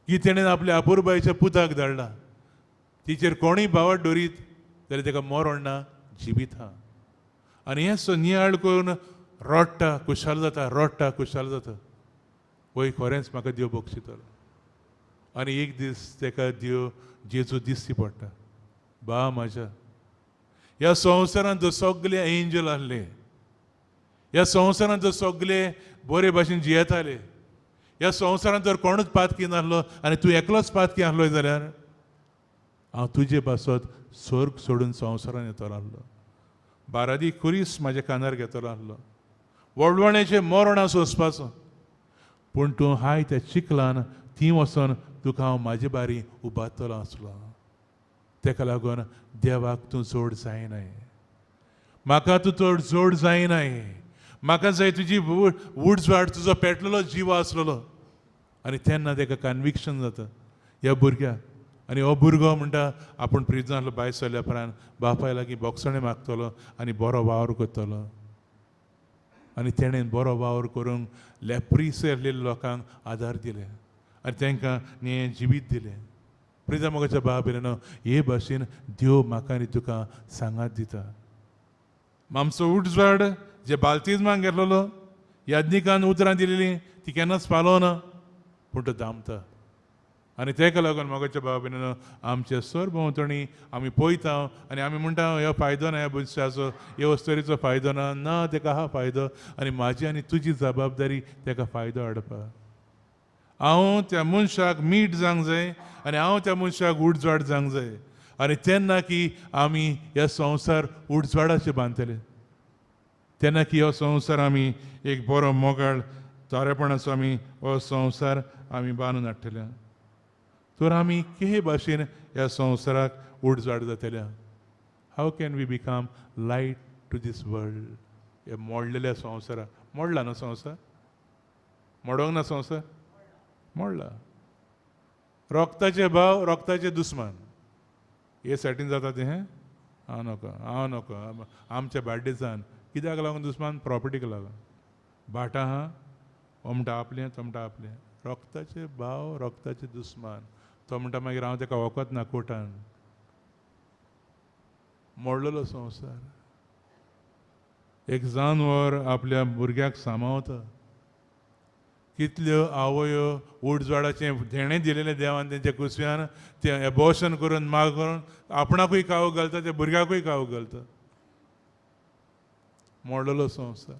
Speaker 3: की तेणेन आपल्या अपुरबायच्या पुताक धाडला, तिचेर कोणूय भावाट दवरीत जाल्यार तेका मरण ना, जिवीत आहा. आनी हें सो नियाळ करून रडटा, खुशाल जाता, रडटा, खुशाल जाता, वय खरेंच म्हाका देव बक्षितलो. आनी एक दीस तेका देव जेजू दिसती पडटा, बा म्हाज्या ह्या संवसारांत जर सगळे एंजल आहले, ह्या संवसारांत जर सगळे बरे भाशेन जियेताले, ह्या संवसारांत जर कोणूच पातकी नासलो आनी तूं एकलोच पातकी आहलो जाल्यार हांव तुजे पासत स्वर्ग सोडून संवसारांत येतलो आहलो, बारादी खुरीस म्हाज्या कानार घेतलो आहलो, वडवण्याचें मरण सोंसपाचो, पूण तूं हाय त्या चिखलान ती वचोन तुका हांव म्हाजे बारी उबारतलो आसलो. तेका लागून देवाक तूं जोड जायनाय, म्हाका तूं चड जोड जायनाय, म्हाका जाय तुजी उजवाड, तुजो पेटलेलो जीव आसलेलो. आनी तेन्ना तेका कन्विक्शन जाता ह्या भुरग्याक. आनी हो भुरगो म्हणटा आपूण प्रिजनांतलो भायर सरल्या उपरांत बापाय लागीं बोगसणें मागतलो आनी बरो वावर करतलो. आनी तेणेन बरो वावर करूंक लेप्रिस आसलेल्या लोकांक आदार दिले आनी तांकां न्हें जिवीत दिलें. प्रिजा मोगाच्या बाब न्हू, हे भाशेन देव म्हाका आनी तुका सांगात दिता. आमचो उजवाड जे बालतिजमाक घेतलेलो, याज्ञिकान उतरां दिलेलीं ती केन्नाच पालोना, पूण तो दामता. आनी तेका लागून मोगाच्या बाबा न्हू, आमच्या सरभोंवतणी आमी पळयता आनी आमी म्हणटा हो फायदो ना, ह्या मनशाचो, हे वस्तुरीचो फायदो ना, ना तेका आहा फायदो. आनी म्हाजी आनी तुजी जबाबदारी तेका फायदो हाडपाक. हांव त्या मनशाक मीठ जावंक जाय आनी हांव त्या मनशाक उजवाड जावंक जाय. आनी तेन्ना की आमी ह्या संवसार उजवाडाचे बांदतले, तेन्ना की हो संवसार आमी एक बरो मोगाळ तारेपणाचो आमी हो संवसार आमी बांदून हाडटले. तर आमी के भाशेन ह्या संवसाराक उजवाड जातले? How can we become light to this world? ह्या मोडलेल्या संवसाराक, मोडला न्हू संवसार, मोडोंक ना संवसार, मोडला. रोगताचे भाव, रोगताचे दुस्मान, हे सायडीन जाता तें. हें हांव नको, हांव नको, आमच्या बार्देसान कित्याक लागून दुस्मान? प्रॉपर्टीक लागून. भाटां आहा, हो म्हणटा आपलें, तो म्हणटा आपलें. रोगताचे भाव, रोगताचे दुस्मान. तो म्हणटा मागीर हांव तेका वखद ना कोर्टान. मोडलेलो संवसार. एक जानवर आपल्या भुरग्याक सांबाळता. कितल्यो आवयो उजवाडाचें धेणें दिलेलें देवान तेंच्या कुसव्यान, तें एबॉर्शन करून माग करून आपणाकूय खावंक घालता, त्या भुरग्याकूय खावंक घालता. मोडलेलो संवसार.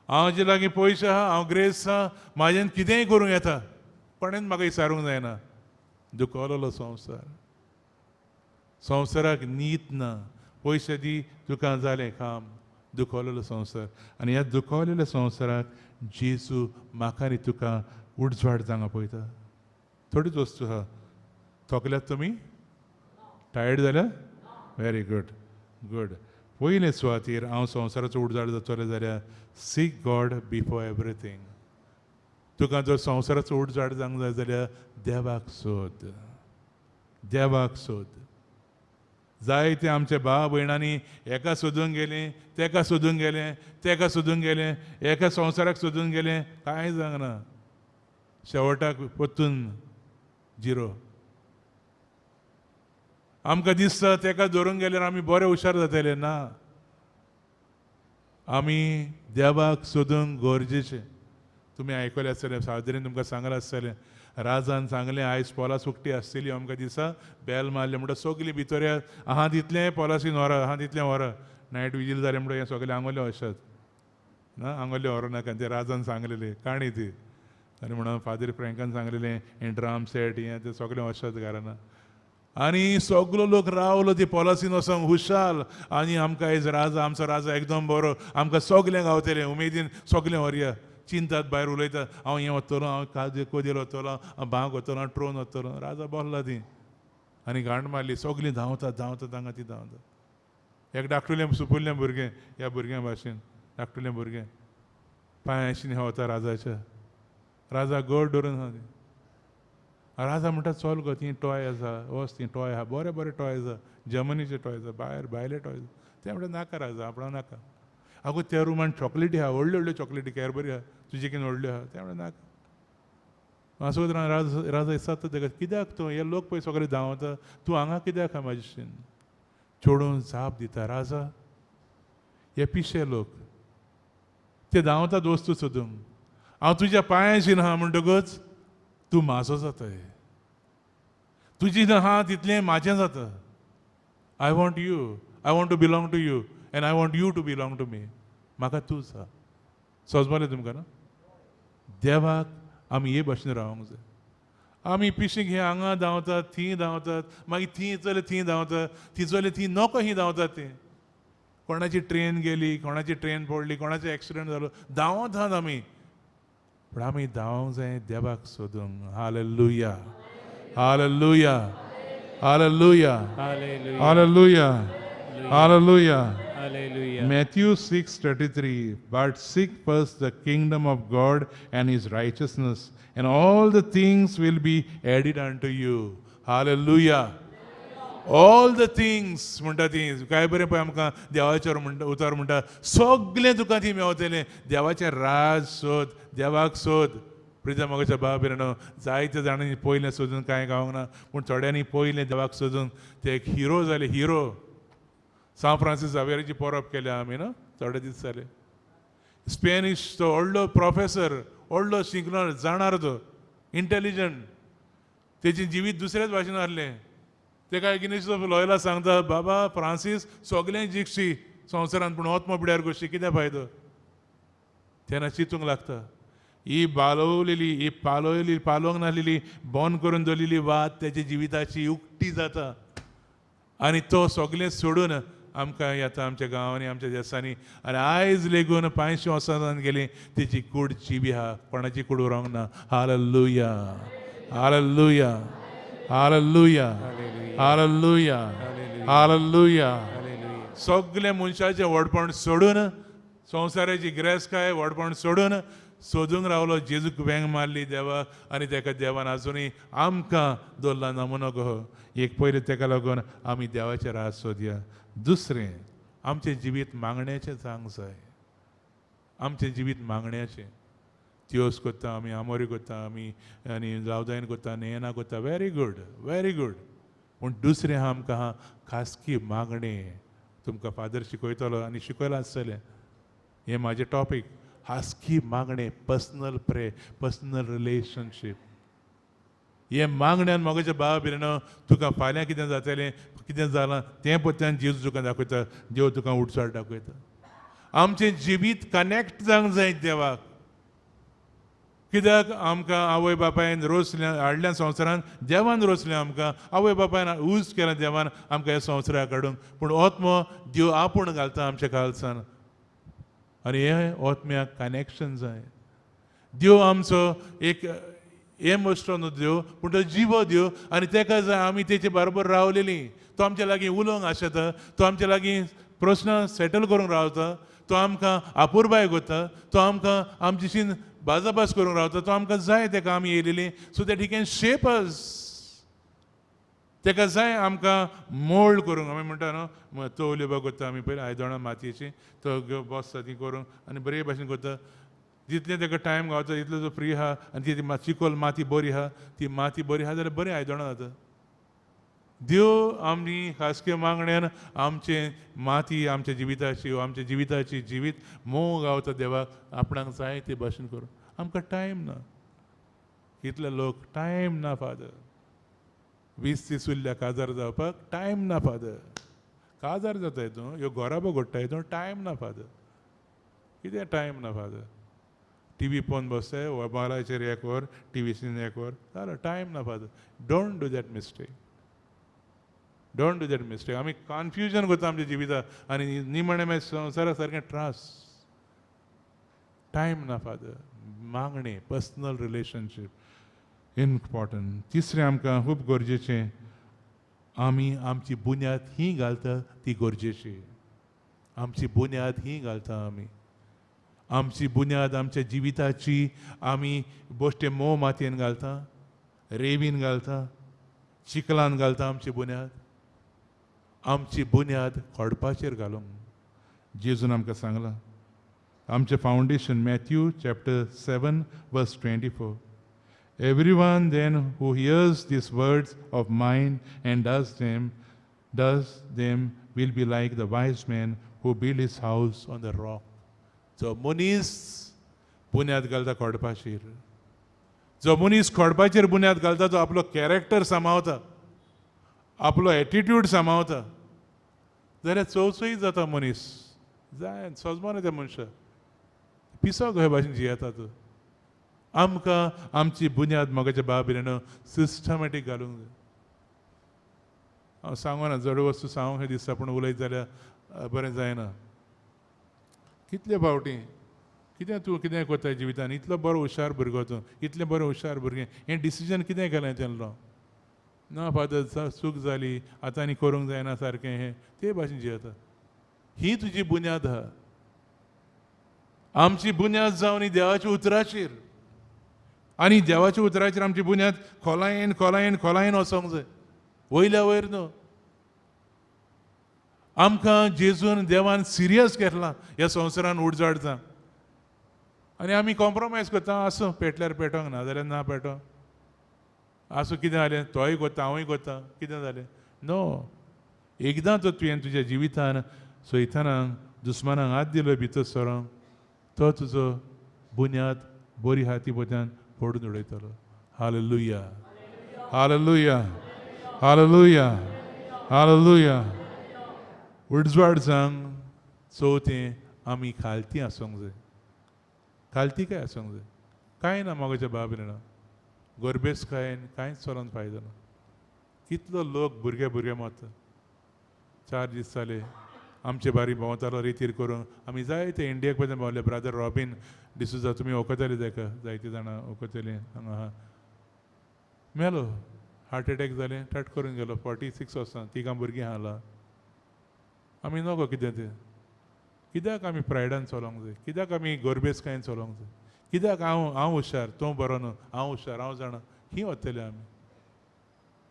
Speaker 3: हांव जे लागीं पयशे आहा, हांव ग्रेस आहा, म्हाज्यान कितेंय करूंक येता, कोणेन म्हाका विचारूंक जायना. दुखवलेलो संवसार. संवसाराक नीत ना, पयशे दी तुका जालें काम. दुखवलेलो संवसार. आनी ह्या दुखवलेल्या संवसाराक जेजू म्हाका आनी तुका उजवाड जावंक पळयता. थोडीच वस्तू आहा. थकल्यात तुमी? टायर्ड जाल्या? Very good good. पयले सुवातीर हांव संवसाराचो उडजाड जातलो जाल्यार सीक गॉड बिफोर एवरीथींग. तुका जर संवसाराचो उडजाड जावंक जाय जाल्यार देवाक सोद, देवाक सोद. जायते आमचे भाव भयणांनी एका सोदूंक गेले, तेका सोदूंक गेले, तेका सोदूंक गेले, एका संवसाराक सोदूंक गेले, कांय जावंक ना. शेवटाक परतून जिरो. आमकां दिसता तेका धरूंक गेल्यार आमी बरे हुशार जातले. ना, आमी देवाक सोदूंक गरजेचें. तुमी आयकलें आसतलें, सादरीन तुमकां सांगलां आसतलें, राजान सांगलें आयज पोलास उकती आसतली अमक्या दिसा, बेल मारलें म्हणटा सगलीं भितर येयात, आहा तितलें पोलासीन व्हरा, आहा तितलें व्हरा. नायट विजील जालें म्हणटा हें सगलें आंगोले वशात ना, आंगोले व्हरूं नाका. तें राजान सांगलेलें काणी ती. आनी म्हणून फादर फ्रँकान सांगलेलें हें ड्राम सेट हें तें सगलें वशात घरान. आनी सगलो लोक रावलो ती पॉलिसीन वचोंक हुशाल. आनी आमकां आयज राजा, आमचो राजा एकदम बरो, आमकां सगलें गावतलें, उमेदीन सगलें व्हरया. चिंतात भायर उलयता, हांव हें वतलो, हांव काजू कोदेल वतलो, हांव बांक वतलो, हांव ट्रोन वतलो. राजा बसला ती आनी गांठ मारली, सगलीं धांवतात धांवतात हांगा ती धांवतात. एक धाकटुलें सुपुल्लें भुरगें, ह्या भुरग्यां भाशेन धाकटुलें भुरगें पांयांशीन वता राजाच्या. राजा गोड धरून आसा ती. राजा म्हणटा चल गो, ती टॉय आसा, वच ती टॉय आसा, बरे बरे टॉय आसा, जर्मनीचे टॉय आसा, भायर भायले टॉय आसा. ते म्हणटा नाका राजा, आपणा नाका. आगो त्या रुमान चॉकलेटी आहा, व्हडल्यो व्हडल्यो चॉकलेटी कॅडबरी आहा, तुजे कितें व्हडल्यो आहा. ते म्हणटा नाका. मातसो राजा राजा विचारता तेका, कित्याक तूं हे लोक पळय सगळे धांवता, तूं हांगा कित्याक आहा म्हाजेशीन? चेडूं जाप दिता, राजा हे पिशे लोक, ते धांवतात वस्तू सोदूंक, हांव तुज्या पांयाशीन आहा म्हणटकच तूं म्हाजो जाताय, तुजी आहा तितलें म्हाजें जाता. I want you, I want to belong to you and I want you to belong to me. म्हाका तूं जा. सजमलें तुमकां न्हू? देवाक आमी हे भाशेन रावंक जाय. आमी पिशीं हे हांगा धांवतात, थीं धांवतात, मागीर थीं चले थीं धांवतात, थीं चले थीं नको ही धांवतात. तीं कोणाची ट्रेन गेली, कोणाची ट्रेन पडली, कोणाचो एक्सिडंट जालो, धांवत आहात आमी. पूण आमी धांवंक जाय देवाक सोदूंक. Hallelujah, hallelujah, hallelujah,
Speaker 4: Hallelujah.
Speaker 3: Hallelujah, hallelujah.
Speaker 4: Hallelujah.
Speaker 3: Matthew 6:33, but seek first the kingdom of God and his righteousness, and all the things will be added unto you. Hallelujah. All the things म्हणटा ती काय बरें पळय आमकां देवाचेर म्हणटा उतर म्हणटा सगलें तुका ती मेवतलें. देवाचें राज सोद, देवाक सोद. प्रिजा मोगाच्या बाबा भयणो, जायते जाणांनी पयलें सोदून कांय गावंक ना, पूण थोड्यांनी पयलें देवाक सोदून ते एक हिरो जाले. हिरो सांत फ्रांसीस झावेराची परब केल्या आमी न्हू थोडे दीस जाले. स्पॅनिश तो व्हडलो प्रोफेसर, व्हडलो शिकलो जाणार तो, इंटेलिजंट, तेजें जिवीत दुसऱ्याच भाशेन आहलें. तेका इग्नेशियस ऑफ लॉयला सांगता, बाबा फ्रांसीस सगळें जिखशी संवसारान, पूण आत्मो पिड्यार गोशी कितें फायदो? तेन्ना चिंतूंक लागता, ही बालोवलेली, ही पालवली, पालोवंक नासलेली, बंद करून दवरलेली वात तेच्या जिविताची उक्ती जाता आनी तो सगळें सोडून आमकां येता आमच्या गांवांनी, आमच्या देसांनी. आनी आयज लेगून 500 वर्सां गेली तेची कूड जिवी आहा, कोणाची कूड उरोंक ना. हालेलुया, हालेलुया, हालेलुया, हालेलुया, हालेलुया. सगळें मनशाचें व्हडपण सोडून, संवसाराची गिरेस्तकाय व्हडपण सोडून सोदूंक रावलो जेजूक. वेंग मारली देवाक आनी तेका देवान आजुनूय आमकां दवरला नमुनो कहो. एक पयलें तेका लागून आमी देवाचें राज सोदया. दुसरें, आमचें जिवीत मागण्याचें जावंक जाय. आमचें जिवीत मागण्याचें. त्योस करता आमी, आमोरी करता आमी, आनी लावदायन करता, नेयना करता, व्हेरी गूड, व्हेरी गूड. पूण दुसरें आहा आमकां आहा खासकी मागणें. तुमकां फादर शिकयतलो आनी शिकयलां आसतलें. हें म्हाजें टॉपीक, खासकी मागणें, पर्सनल प्रे, पर्सनल रिलेशनशीप. हे मागण्यान मोगाच्या बाबा भयणो तुका फाल्यां कितें जातलें, कितें जालां तें पत्त्यान जेजू तुका दाखयता, देव तुका उडसार दाखयता. आमचें जिवीत कनेक्ट जावंक जाय देवाक. कित्याक आमकां आवय बापायन रोसल्या हाडल्या संवसारान, देवान रोसलें आमकां, आवय बापायन यूज केला देवान आमकां ह्या संवसाराक हाडूंक, पूण आत्मो देव आपूण घालता आमच्या कालसान. आनी हे आत्म्याक कनेक्शन जाय. देव आमचो एक हें मश्टो न्हू देव, पूण तो जिवो देव आनी तेका जाय आमी तेचे बरोबर रावलेलीं. तो आमच्या लागीं उलोवंक आशेता, तो आमच्या लागीं प्रस्न सेटल करूंक रावता, तो आमकां आपुरबाय करता, तो आमकां आमचेशीन बाजाबाज करूंक रावता, तो आमकां जाय तेका आमी येयलेलीं so that he can shape us. तेका जाय आमकां मोल्ड करूंक. आमी म्हणटा न्हू, तवल्यो बा करता आमी पयलीं आयदनां मातयेचीं, तो घेवन बसता ती करूंक आनी बरे भाशेन करता. जितलें तेका टायम गावता तितलो तो फ्री आहा आनी ती चिकोल माती बरी आहा, ती माती बरी आहा जाल्यार बरीं आयदनां जाता. देव आमी खासके मागण्यान आमचें माती आमच्या जिविताची, आमच्या जिविताची जिवीत मोग गावता देवाक आपणाक जाय ते भाशेन करूं. आमकां टायम ना, कितले लोक टायम ना फादर, 20-30 उरल्या काजार जावपाक टायम ना फादर, काजार जाताय तूं, ह्यो घराबो घडटाय तूं, टायम ना फादर, कितें टायम ना फादर, टिवी पळोवन बसताय, मोबायलाचेर एक वर, टिवीचेर एक वर, जालें, टायम ना father. Don't do that mistake, don't do that mistake. आमी कन्फ्युजन करता आमच्या जिविताक आनी निमाणें मागीर संवसारा सारकें त्रास. टायम ना फादर, मागणें, पर्सनल रिलेशनशीप इम्पॉर्टंट. तिसरें आमकां खूब गरजेचें, आमी आमची बुन्याद ही घालता ती गरजेची. आमची बुन्याद ही घालता आमी, आमची बुन्याद आमच्या जिविताची आमी बोश्टे मोव मातयेन घालता, रेवीन घालता, चिखलान घालता आमची बुन्याद. आमची बुन्याद खडपाचेर घालूंक जेजून आमकां सांगलां. आमचें foundation Matthew chapter 7 verse 24. Everyone then who hears these words of mine and does them will be like the wise man who built his house on the rock. जो मनीस बुन्याद घालता खडपाचेर, जो मनीस खडपाचेर बुन्याद घालता तो आपलो कॅरेक्टर सांबाळता, आपलो एटिट्यूड सांबाळता, जाल्यार चवचोय जाता मनीस, जाय सजमान त्या मनशा पिसो कहे भाशेन जियेता तो. आमकां आमची बुन्याद मोगाच्या बाब भिरेन सिस्टमॅटीक घालूंक जाय. हांव सांगना जड वस्तू सांगूंक हें दिसता, पूण उलयत जाल्यार बरें जायना. कितले फावटी कितें तूं कितें करता जिवितान, इतलो बरो हुशार भुरगो तूं, इतलें बरें हुशार भुरगें, हें डिसिजन कितें केलें तेन्ना? ना फादर, चूक जाली, आतां आनी करूंक जायना सारकें, हें ते भाशेन जियेता. ही तुजी बुन्याद आहा. आमची बुन्याद जावन ही देवाच्या उतराचेर, आनी देवाच्या उतराचेर आमची बुन्याद खोलायेन खोलायेन खोलायेन वचोंक जाय, वयल्या वयर न्हू. आमकां जेजून देवान सिरियस घेतलां ह्या संवसारान उडजाड जावन, आनी आमी कॉम्प्रोमायज करता. आसूं, पेटल्यार पेटोंक, ना जाल्यार ना पेटोंक, आसूं कितें जालें, तोय करता हांवूय करता, कितें जालें? नो, एकदां तर तुवें तुज्या जिवितान सैतानाक दुस्मानाक हात दिलो भितर सरोंक, तो तुजो बुन्याद बरी हाती पोत्यान फोडून उडयतलो. हालेलुया, हालेलुया, हालेलुया, हालेलुया. उडजवाड जावंक चवथें आमी खालती आसूंक जाय. खालती काय आसूंक जाय? कांय ना मोगाच्या बाब न्हू, गोरबेस कांय कांयच चलोन फायदो ना. कितलो लोक भुरगे भुरगे मरता. 4 दीस जाले आमचे बारी भोंवतालो रेतीर करून, आमी जायते इंडियाक पर्यंत भोंवले. ब्रादर रॉबीन डिसुजा तुमी वखतले ताका, जायते जाणां वखतले हांगा आहा. मेलो, हार्ट एटॅक जालें, टट करून गेलो. 46 वर्सां, तिगां भुरगीं आहा. आमी नको कितें तें. कित्याक आमी प्रायडान चलोंक जाय? कित्याक आमी गोरबेसकायेन चलोंक जाय? कित्याक हांव हांव हुशार, तूं बरो न्हू, हांव हुशार, हांव जाणा, ही वतले आमी?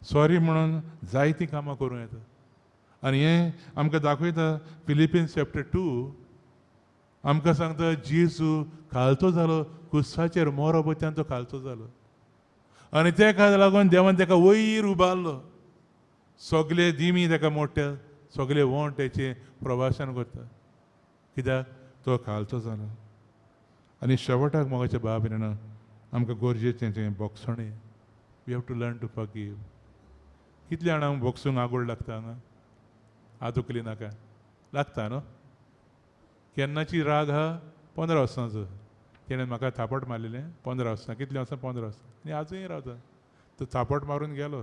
Speaker 3: सॉरी म्हणून जायतीं कामां करूं येता. आनी हें आमकां दाखयता फिलिपिन्स चॅप्टर 2, आमकां सांगता जेजू खालतो जालो, कुसाचेर मोरो पळय तो खालतो जालो, आनी तेका लागून देवान तेका वयर उबारलो. सगले दिमी तेका मोडटा, सगले वोंट तेचें प्रभाशण करता, कित्याक तो खालतो जालो. आनी शेवटाक मोगाच्या बाब न्हू आमकां गरजेचें तें बोगसणें. We have to learn to forgive. कितल्या जाणांक बोगसूंक आगोळ लागता हांगा? हात उखली नाका, लागता न्हू? केन्नाची राग आहा, 15 वर्सांचो. तेणें म्हाका थापट मारलेलें 15 वर्सां, कितलीं वर्सां? 15 वर्सां. आनी आजूय रावता. तो थापट मारून गेलो,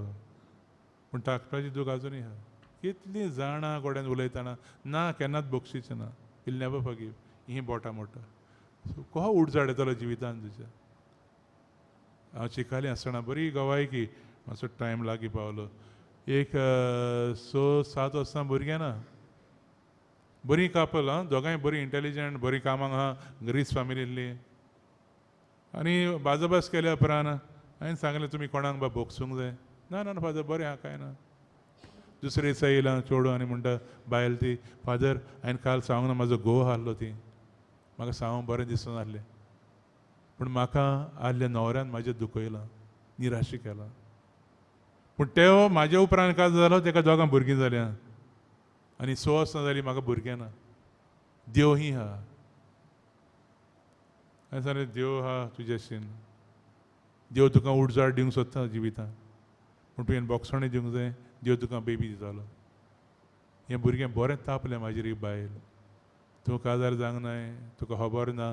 Speaker 3: पूण थापटाची दूख आजुनूय आहा. कितलीं जाणां कडेन उलयतना ना, केन्नाच बक्षीचें ना, will never forgive. हीं बोटां मोडटा. सो कहो उडजाड येतलो जिवितान तुज्या? हांव चिकाली आसतना बरी गवायकी, मातसो टायम लागीं पावलो. एक 6-7 वर्सां भुरगें ना, बरीं कापल आं, दोगांय बरीं इंटेलिजंट, बरीं कामांक आहा, ग्रीस फामिलींतली. आनी बाजाबास केल्या उपरांत हांवें सांगलें तुमी कोणाक बा भोगसूंक जाय. ना ना फादर बरें आहा, कांय ना. दुसरे दिसा येयला चेडूं आनी म्हणटा बायल ती, फादर हांवें काल सांगूंक ना, म्हाजो घोव हारलो ती, म्हाका सांगूंक बरें दिसून आहलें, पूण म्हाका आहल्या न्हवऱ्यान म्हाजें दुखयलां, निराशी केलां. पूण ते म्हाज्या उपरांत काल जालो, तेका दोगां भुरगीं जाल्यां आनी 6 वर्सां जालीं म्हाका भुरगें ना. देव ही आहा. हांवें सांगलें देव आहा तुजेशीन, देव तुका उडजाड दिवंक सोदता जिवितान, पूण तुवें बोगसणें दिवंक जाय, देव तुका बेबी दितालो. हें भुरगें बरें तापलें म्हाजेर एक बायल, तूं काजार जावंक नाय, तुका खबर ना,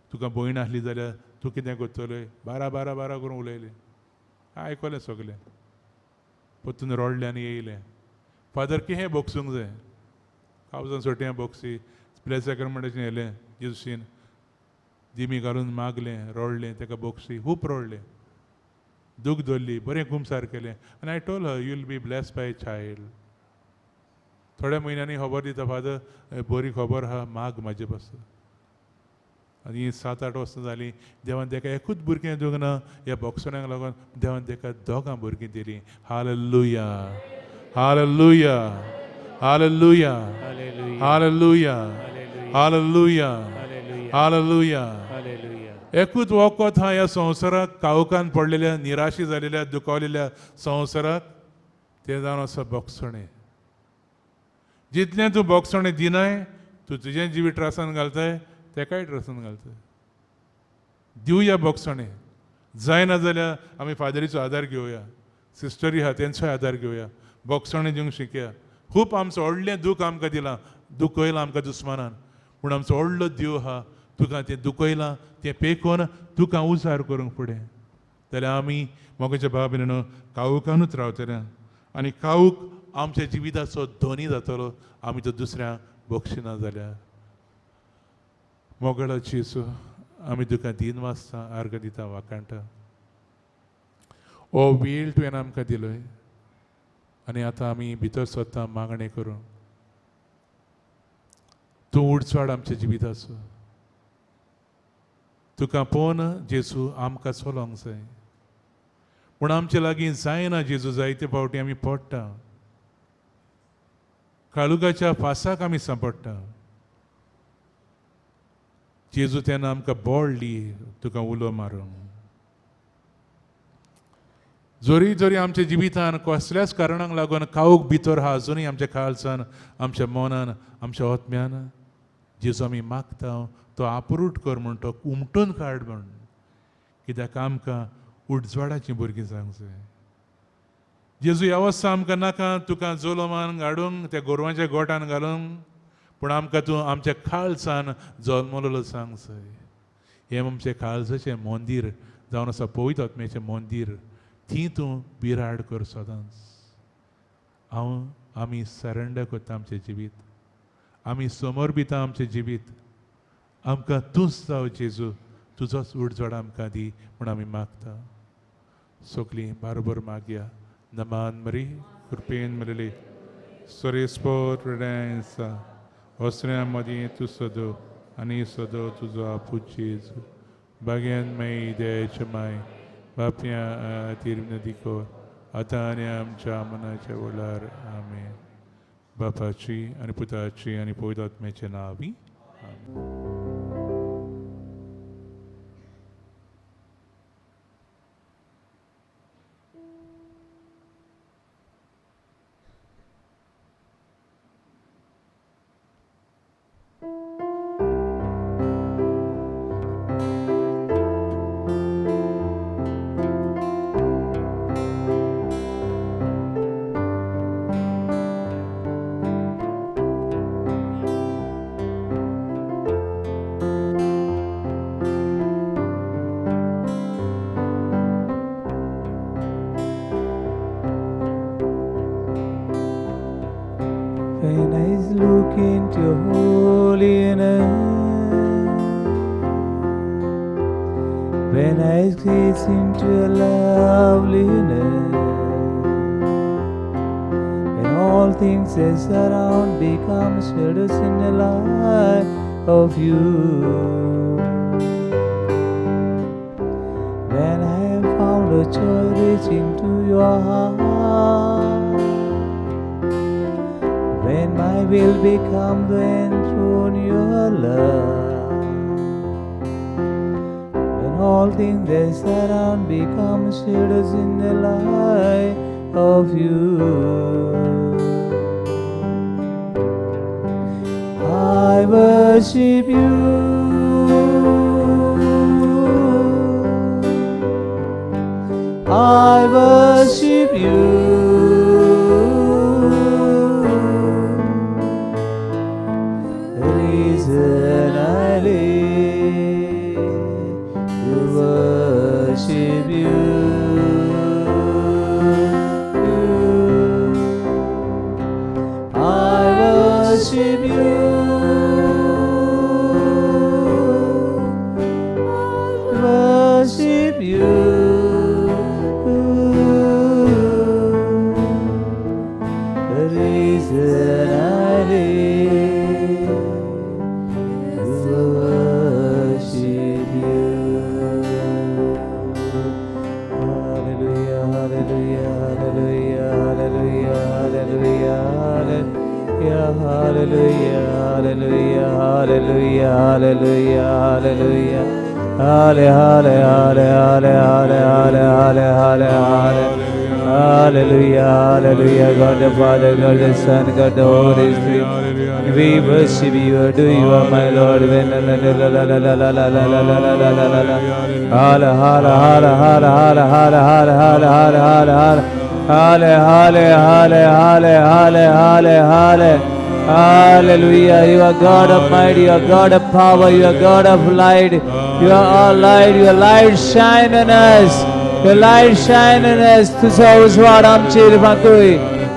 Speaker 3: तुका भयण आसली जाल्यार तूं कितें करतलें, बारा बारा बारा करून उलयलें. आयकलें सगलें, परतून रडलें आनी येयलें. फादर कितें भोगसूंक जाय, कावजान सोट्यां बोगसी प्लेस सेक्रमेंटाचें येयलें, जेजूशीन दिमी घालून मागलें, रडलें, तेका बोगसी, खूब रडलें, दूख धरली, बरें कुमसार केलें. आनी I told her you will be blessed by child. थोड्या म्हयन्यांनी खबर दिता, फादर बरी खबर आहा, माग म्हाजे पासून. आनी 7-8 वर्सां जालीं, देवान तेका एकूच भुरगें दिवंक ना, ह्या बोगसण्याक लागून देवान तेका दोगां भुरगीं दिलीं. हालेलुया, हालेलुया, हालेलुया, हालेलुया, हालेलुया, हालेलुया. एकूच वखद हा ह्या संवसाराक कावकान पडलेल्या, निराशी जालेल्या, दुखावलेल्या संवसाराक, तें जावन आसा बोगसणें. जितलें तूं बोगसणें दिनाय, तूं तुजें जिवीत त्रासान घालताय, तेकाय त्रासान घालताय. दिवया बोगसणें, जायना जाल्यार आमी फादरीचो आदार घेवया, सिस्टरी आहा तेंचोय आदार घेवया, बोगसणें दिवंक शिकया. खूब आमचो व्हडलें दूख आमकां दिलां, दुखयलां आमकां दुस्मानान, पूण आमचो व्हडलो देव आहा, तुका तें दुखयलां तें पेकोवन तुका उजार करूंक फुडें. जाल्यार आमी मोगाच्या भाव भयणीनो कावकानूच रावतले आनी कावूक आमच्या जिविताचो धनी जातलो, आमी तो दुसऱ्या बक्षिना जाल्यार. मोगळाची जेजू, आमी तुका दीन वाचता, आर्ग दिता, वाखाणटा. हो वेळ तुवें आमकां दिलोय आनी आतां आमी भितर सरता मागणें करूंक. तूं उडचवाड आमच्या जिविताचो, तुका पळोवन जेजू आमकां चलोंक जाय, पूण आमचे लागीं जायना जेजू, जायते फावटी आमी पडटा, काळुगाच्या फासाक आमी सांपडटा. जेजू तेन्ना आमकां बळ दी तुका उलो मारूंक. जरी जरी आमच्या जिवितान कसल्याच कारणाक लागून कावूक भितर आहा अजुनूय आमच्या काळजान, आमच्या मनान, आमच्या आत्म्यान, जेजू आमी मागता तो आपरूट कर म्हण, तो उमटून काड म्हण, कित्याक आमकां उजवाडाचीं भुरगीं जावंक जाय. जेजू ह्या वर्सा आमकां नाका तुका जोलोमान घाडूंक, त्या गोरवांच्या गोठान घालूंक, पूण आमकां तूं आमच्या काळजान जल्मलेलो सांग जाय. हें आमचें काळजाचें मंदीर जावन आसा, पवित्र आत्म्याचें मंदीर, ती तूं बिराड कर सदांच. हांव आमी सरेंडर करता आमचें जिवीत, आमी समर्पिता आमचें जिवीत, आमकां तूंच जाव जेजू, तुजोच उडजोड आमकां दी म्हूण आमी मागता. सगलीं बारोबर मागया. नमान मरी कृपेन मेळ्ळी सोरेस्पोर रेडायन्सा वसऱ्या मदीं तूं सदो आनी सदो तुजो आपूत जेजू. भाग्यान माई दयाचे माय बापया तिरनदी कोर आतां आनी आमच्या मनाच्या वळार. आमेन. बापाची आनी पुताची आनी पवित्र आत्म्याचें नांव. आमेन.
Speaker 4: When I look into your holiness, when When I gaze into your loveliness, when all things that surround become shadows in the light of you. When I have found a joy reaching to your heart, when my will become the enthrone your love, when all things that surround become shadows in the light of you. I worship you. I worship you. The reason I live to worship you. I worship you. Worship you. The reason I live is to worship you. Hallelujah, hallelujah, hallelujah, hallelujah, hallelujah, hallelujah, hallelujah, hallelujah, hallelujah, hallelujah. Halle, halle, halle, halle, halle, halle, halle, halle, halle. Hallelujah, hallelujah. God the Father, God the Son, God the Holy Spirit. We worship you, adore you, are my Lord. La la la la la la la la la la la la la la la. Halle, halle, halle, halle, halle, halle, halle, halle, halle, halle, halle. Halle, halle, halle, halle, halle, halle, halle. Hallelujah. You are God of might, you are God of power, you are God of light. You are all light, your light shine on us. Your light shine on us. तुझो उजवाड आमचेर फांकूय,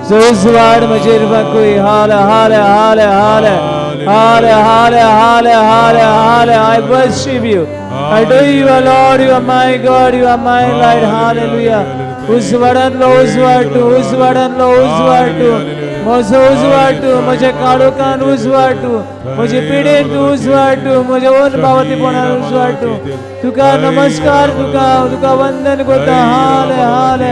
Speaker 4: तुझो उजवाड म्हजेर फांकूय. हाले हाले हाले हाले हाले हाले हाले हाले हाले. I worship you. I adore you, Lord. You are my God. You are my light. Hallelujah. उजवाडांतलो उजवाड तूं, उजवाडांतलो उजवाड तूं, म्हजो उजवाड तूं, म्हज्या काळोखान उजवाड तूं, म्हजे पिडेन तूं उजवाड तूं, म्हज्या ओन बावतीपणान उजवाड तूं. तुका नमस्कार, तुका तुका वंदन करता. हाले हाले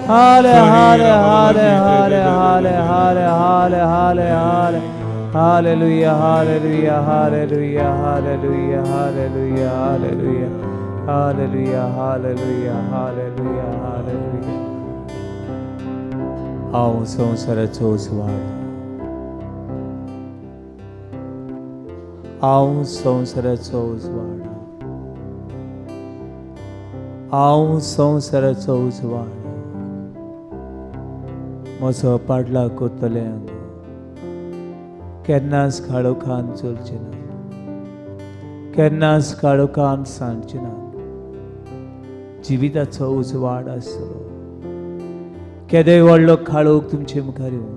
Speaker 4: हाले हाले हाले हाले हाले हाले हाले हाले हाले. Hallelujah, hallelujah, hallelujah, hallelujah, hallelujah, hallelujah, hallelujah, hallelujah, hallelujah, hallelujah. हांव संवसाराचो उजवाड, हांव संवसाराचो उजवाड, हांव संवसाराचो उजवाड. म्हजो पाडला करतल्यांक केन्नाच काळोखान चलचें ना, केन्नाच काळोखान सांडचें ना. जिविताचो उजवाड आसतलो. केदोय व्हडलो काळोख तुमचे मुखार येवं,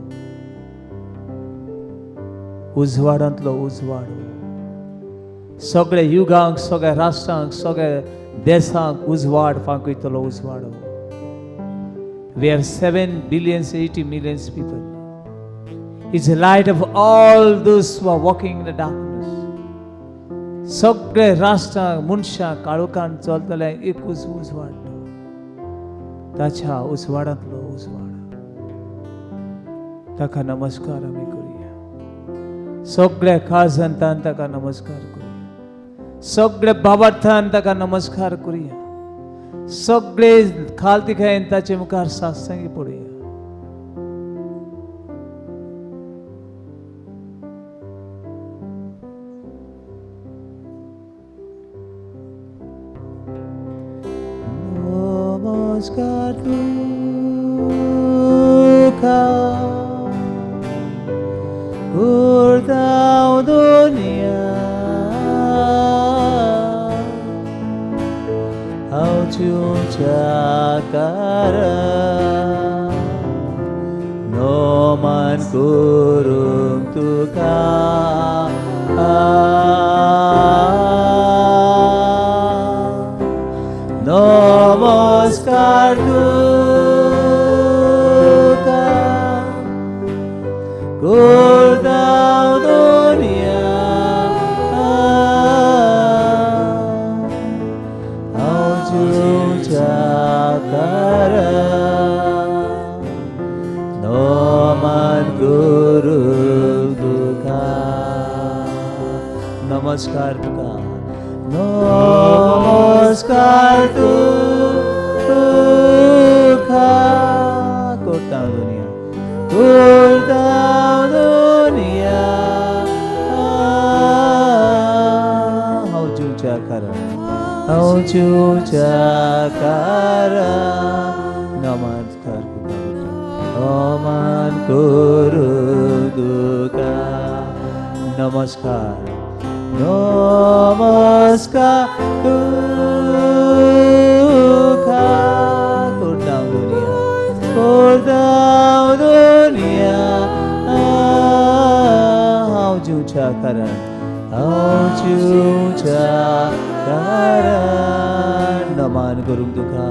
Speaker 4: उजवाडांतलो उजवाड सगळ्या युगांक, सगळ्या राष्ट्रांक, सगळ्या देशांक उजवाड फांकयतलो उजवाड. We have 7 billion 80 million people. It's the light of all those who are walking in the darkness. सगळे राष्ट्रांक, मनशांक काळोखान चलतले एकूच उजवाड, ताच्या उजवाडांतलो उजवाड. ताका नमस्कार आमी करुया. सगळ्या खाजंतान ताका नमस्कार करुया. सगळ्या भावार्थान ताका नमस्कार करुया. सगळे खालतिकायेन ताचे मुखार साष्टांगी पडुया. नमस्कार तुका करता दुनिया, हांव तुज्या कारण नमन करूंक तुका. नमस्कार तुका करता दुनिया हांव जिवच्या कारा नमन करूंक तुका नमस्कार तुका नमस्कार तुका करता दुनिया करता दुनिया हांव जिवच्या कारा हांव जिवच्या कारा नमस्कार तुका नमन करूंक तुका नमस्कार नमस्कार तुका करता दुनिया करता दुनिया हांव जिवच्या कारण हांव जिवच्या कारण नमन करूंक तुका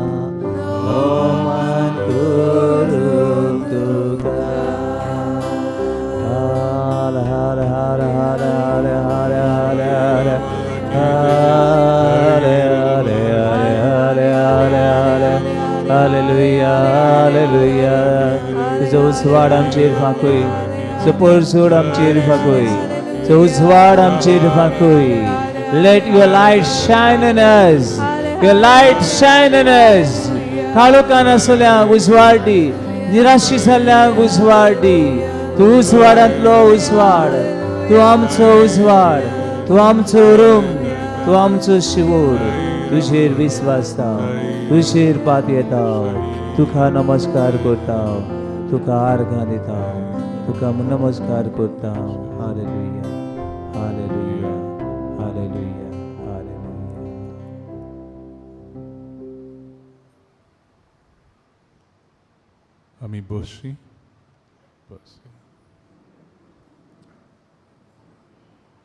Speaker 4: नमन करूंक तुका हाल हाल हाल हाल हाल हाल हाल हाल हाल हाल हाल हाल हाल हालेलुया हालेलुया. तुजो उजवाड आमचेर फांकय, तुजो परजळ आमचेर फांकय, तुजो उजवाड आमचेर फांकय. Let your light shine on us. Your light shine on us. काळोखान आसल्या उजवाड दी, निराशी जाल्ल्यांक उजवाड दी. तूं उजवाडांतलो उजवाड, तूं आमचो उजवाड, तूं आमचो रूम, तूं आमचो शिवोड. तुजेर विस्वासता, तुजेर पात येता, तुका नमस्कार करता, तुका आर्गां दिता, तुका नमस्कार करता. हालेलुया हालेलुया हालेलुया हालेलुया.
Speaker 3: आमी बसशी बस.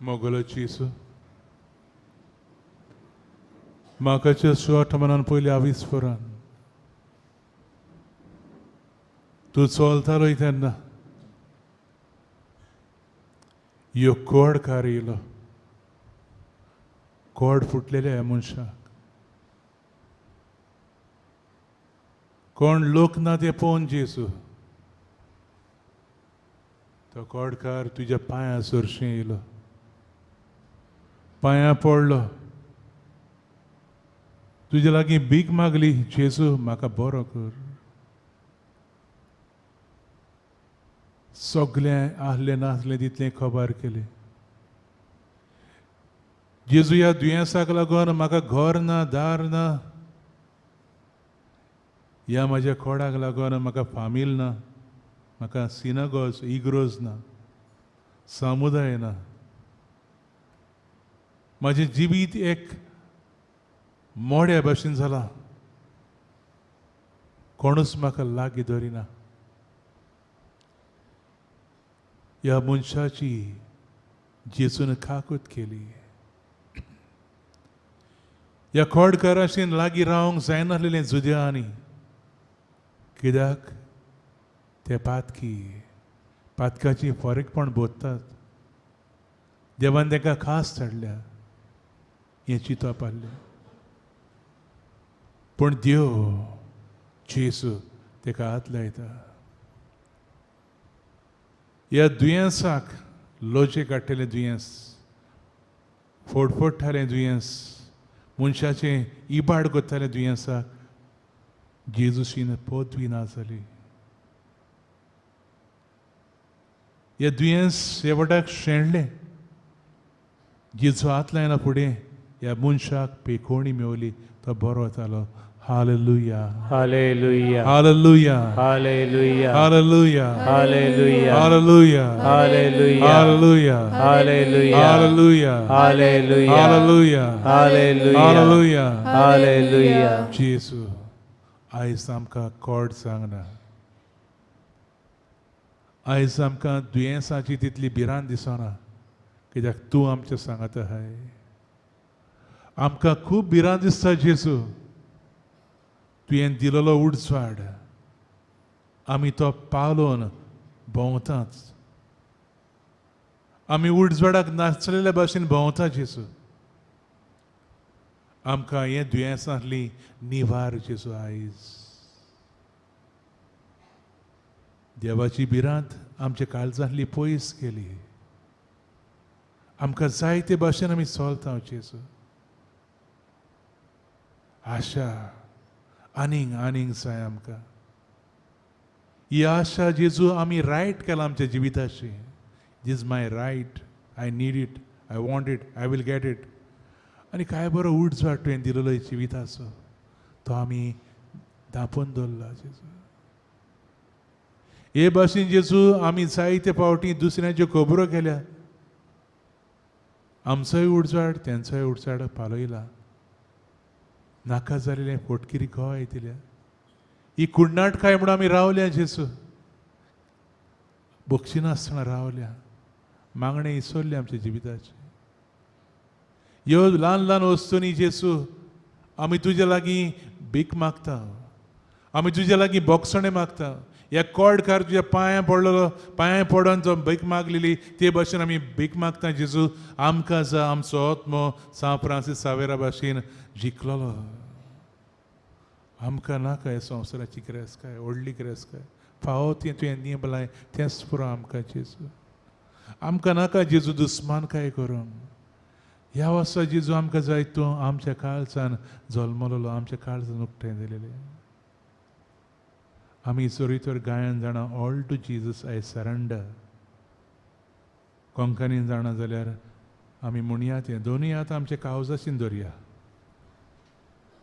Speaker 3: मोगलाची येसू, म्हाकाच्या सुवाठ मनान पयली आविस्फोरान तूं चलतालोय तेन्ना यो कोडकार येयलो, कोड फुटलेले ह्या मनशाक, कोण लोक ना ते पळोवन जेसू तो कोडकार तुज्या पांयां सरशीं येयलो, पांयां पडलो, तुज्या लागीं भीक मागली, जेजू म्हाका बरो कर. सगळें आहलें नासलें तितलें खबर केलें. जेजू ह्या दुयेंसाक लागून म्हाका घर ना, दार ना, ह्या म्हाज्या खोडाक लागून म्हाका फामील ना, म्हाका सिनागोज इग्रोज ना, समुदाय ना, म्हाजें जिवीत एक मोड्या भशेन जालां, कोणूच म्हाका लागीं धरिना. ह्या मनशाची जेजून काकूत केली. ह्या खोडकाराशीन लागीं रावंक जायनासलेलें जुद्यांनी, कित्याक ते पातकी, पातकाची फरकपण बोधतात. देवान ताका खास धाडल्या हें चिंतप आहलें, पूण देव जेजू ताका हात लायता. ह्या दुयेंसाक लोजे काडटलें दुयेंस, फोडफोडटालें दुयेंस, मनशाचें इबाड करतालें दुयेंसाक जेजूशीन पदवी ना जाली. हे दुयेंस शेवटाक शेणलें. जेजू हात लायना फुडें ह्या मनशाक पेकोवणी मेवली, तो बरो जालो. Hallelujah
Speaker 4: hallelujah
Speaker 3: hallelujah
Speaker 4: hallelujah
Speaker 3: hallelujah
Speaker 4: hallelujah
Speaker 3: hallelujah
Speaker 4: hallelujah
Speaker 3: hallelujah
Speaker 4: hallelujah
Speaker 3: hallelujah
Speaker 4: hallelujah
Speaker 3: hallelujah
Speaker 4: hallelujah
Speaker 3: hallelujah
Speaker 4: hallelujah.
Speaker 3: जेजू आयज आमकां कोड सांगना, आयज आमकां दुयेंसाची तितली भिरांत दिसना, कित्याक तूं आमच्या सांगात आहाय. आमकां खूब भिरांत दिसता जेजू, तुवें दिलेलो उडसाड आमी तो पालोवन भोंवताच. आमी उडजवाडाक नाचलेल्या भाशेन भोंवता जेजू. आमकां हें दुयेंसांतली निवार जेजू आयज. देवाची भिरांत आमच्या काळजांतली पयस केली. आमकां जायते भाशेन आमी चलता जेजू. आशा आनीक आनीक जाय आमकां. ही आशा जेजू आमी रायट केला आमच्या जिविताची. This my right, I need it, I want it, I will get it. आनी काय बरो उडजवाड तुवें दिलेलो जिविताचो तो आमी धांपून दवरला जेजू. हे भाशेन जेजू आमी जायते फावटी दुसऱ्यांच्यो खबरो केल्या. आमचोय उडजवाड तेंचोय उडजवाड पालयला. नाका जालेलें फोटकिरी गोवाय दिल्या. ही कुडनाटकाय म्हणून आमी रावल्या जेजू. बक्षिनासतना रावल्या. मागणें इसरलें आमच्या जिविताचें. ह्यो ल्हान ल्हान वस्तूंनी जेजू आमी तुजे लागीं भीक मागता. आमी तुजे लागीं बोगसणें मागता. ह्या कोडकार तुज्या पांयां पडलेलो, पांयां पडोन जो भीक मागलेली ते भाशेन आमी भीक मागता जेजू. आमकां जा आमचो आत्मो सांत फ्रांसीस सावेरा भाशेन जिखलेलो. आमकां नाका ह्या संवसाराची गिरेस्तकाय, व्हडली गिरेस्तकाय. फावो तें तुवें नेम लाय तेंच पुरो आमकां जेजू. आमकां नाका जेजू दुस्मानकाय करूंक. ह्या वर्सा जेजू आमकां जाय तूं आमच्या काळजान जल्मलेलो, आमच्या काळजान उक्तें जालेलें. आमी चोरी तर गायन जाणा, all to Jesus I surrender. कोंकणीन जाणा जाल्यार आमी म्हणया तें दोनूय हात आमच्या काळजाशीन दवरया.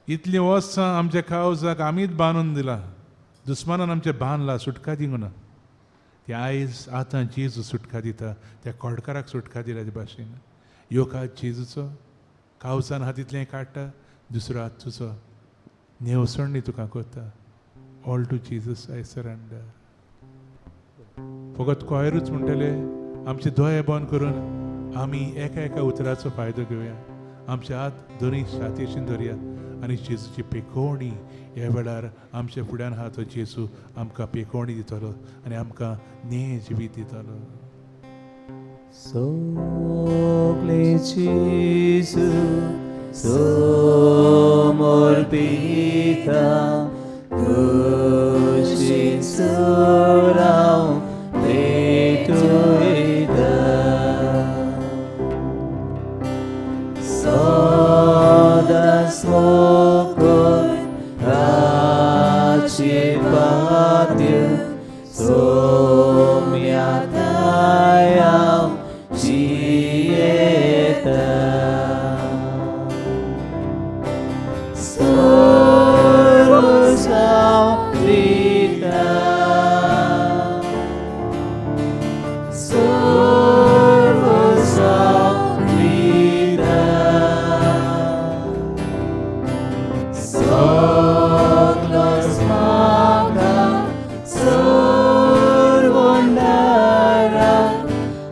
Speaker 3: इतलीं वर्सां आमच्या काळजाक आमीच बांदून दिलां. दुस्मानान आमचें बांदलां, सुटका दिवंक ना. ते आयज आतां जेजू सुटका दिता. त्या कोडकाराक सुटका दिल्या ते भाशेन. एक हात जेजूचो काळजान हात इतलें काडटा, दुसरो हात तुजो नेवसणी तुका करता. All to Jesus I surrender. फकत कोयरूच म्हणटले आमचे दोळे बंद करून आमी एका एका उतराचो फायदो घेवया. आमचे हात दोनूय छातयेशीन धरया आनी जेजूची पेकोवणी ह्या वेळार आमच्या फुड्यान आहा तो जेजू आमकां पेकोवणी दितलो आनी आमकां नेह जिवीत दितलो.
Speaker 4: Sogle Gesù, somorpita, cuscin surau vetuida. Sodas mokon rachipatya somyatayam jieta. Sorbosaudita, sorbosaudita, soglos maka sorbondara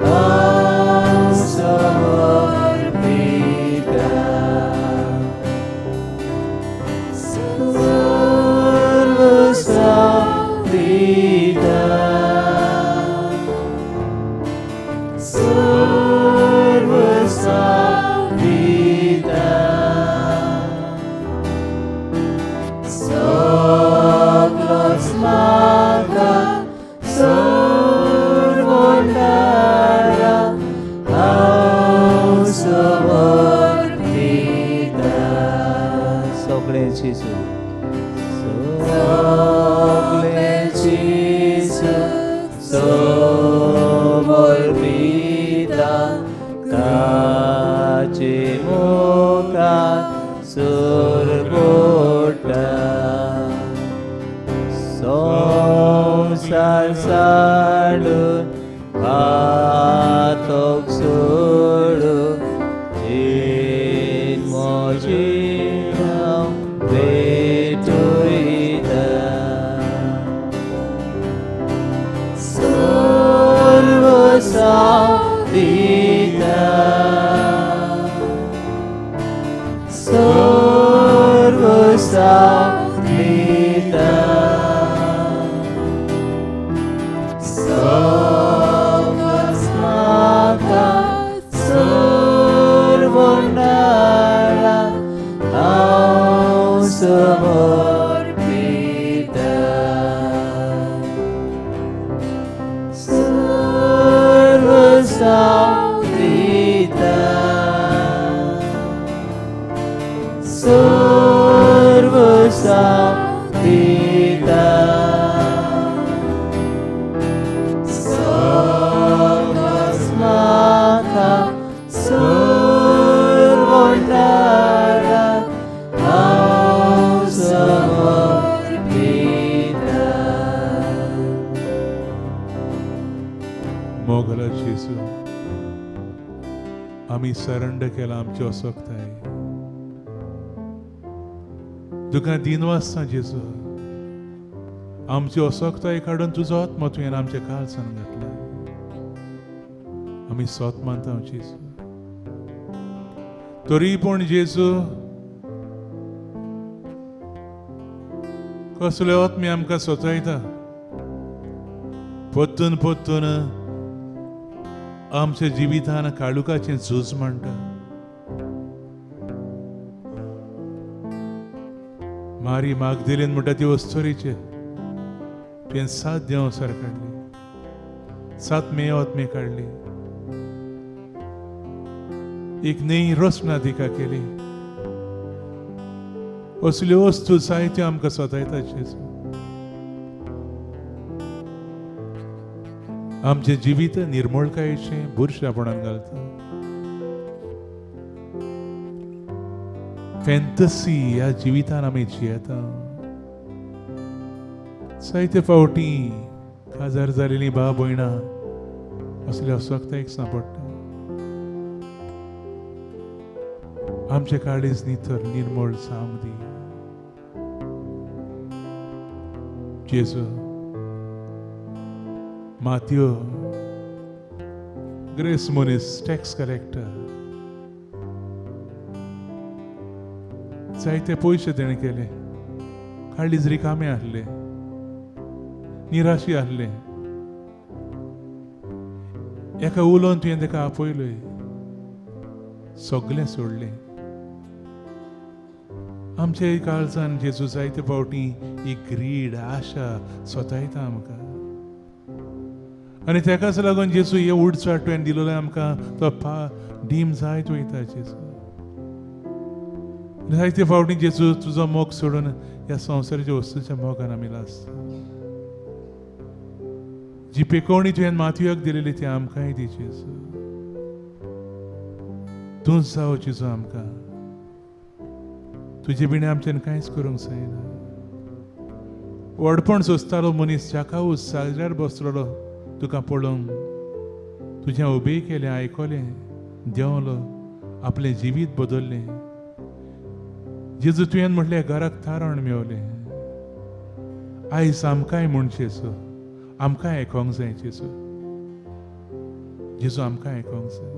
Speaker 4: ang sorbita. Sorbosaudita, sorbosaudita, soglos maka sorbondara ang sorbita. Sogle Gesù, Sogle Gesù, somorbida, kache moka surbota. Somsar sadun patok sudu jin mojinam vetuida. Sorbosaudita, sorbosaudita, सोगच म्हाका सोरवणारा हांव समर्पिता. सर्वसांव दिता, सर्वसांव दिता, सोगच म्हाका सोरवणारा हांव समर्पिता.
Speaker 3: मोगला जेजू, आमी surrender केला आमची असक्ताय तुका. दिनवासता जेजू, आमची असक्ताय काडून तुजो आत्मो तुवें आमच्या काळजान घातला. आमी सोत मानता जेजू. तरी पूण जेजू, कसले आत्मे आमकां सोतायता, परतून परतून आमच्या जिवितान काळुकाचें झूज म्हणटा. मारी मागदिलीन म्हणटा ती वस्तुरीचे तुवें 7 देंवसार काडली, 7 मे आत्मे काडली, एक न्हय रचना तिका केली. असल्यो वस्तू जायत्यो आमकां सोतायता जेजू. आमचें जिवीत निर्मळकायेचें बुरशेपणान घालता. फॅन्टसी ह्या जिवितान आमी जियेता. जायते फावटी काजार जालेलीं भाव भयणां असले असक्तायेक सांपडटा. आमचें काळीज नितर निर्मळ जावंक दी जेजू. मातयो ग्रेस मनीस, टॅक्स कलेक्टर, जायते पयशे तेणें केले, काळीज रिकामे आहले, निराशी आहले. एका उलोवन तुवें ताका आपयलोय, सगळें सोडलें. आमच्या काळजान जेजू जायते फावटी ही ग्रीड, आशा सोतायता आमकां. आनी तेकाच लागून जेजू हे उडचाट तुवें दिलेलो आमकां तो पा डीम जायत वयता जेजू. जायते फावटी जेजू तुजो मोग सोडून ह्या संवसाराच्या वस्तूच्या मोगान आमी लासता. जी पेकोवणी तुवें मातयेक दिलेली ती आमकांय दी जेजू. तूंच जावं जेजू आमकां, तुजे बिणे आमच्यान कांयच करूंक जायना. व्हडपण सोंसतालो मनीस जाकाऊस साजऱ्यार बसलेलो तुका पळोवंक, तुजें उबे केलें, आयकलें, देंवलो, आपलें जिवीत बदल्लें. जेजू तुवें म्हटलें घराक तारण मेवलें. आयज आमकांय म्हूण जेजू, आमकांय आयकोंक जाय जेजू. जेजू आमकांय आयकोंक जाय.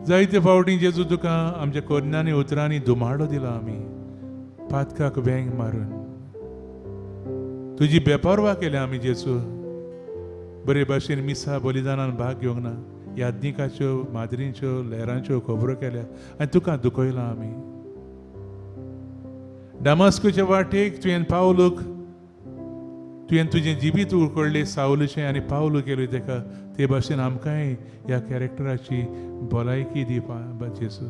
Speaker 3: जायते फावटी जेजू तुका आमच्या कोरण्यांनी उतरांनी धुमाडो दिला. आमी पातकाक वेंग मारून तुजी बेपर्वा केल्या आमी जेजू. बरे भाशेन मिसा बलिदानान भाग घेवंक ना, याज्ञिकाच्यो, माद्रींच्यो, लेरांच्यो खबरो केल्या आनी तुका दुखयला आमी. डामास्कोचे वाटेक तुवें पावलूक, तुवें तुजें जिवीत उकडलें सावलूचें आनी पावलू केलें तेका. ते भाशेन आमकांय ह्या कॅरेक्टराची भलायकी दी जेजू.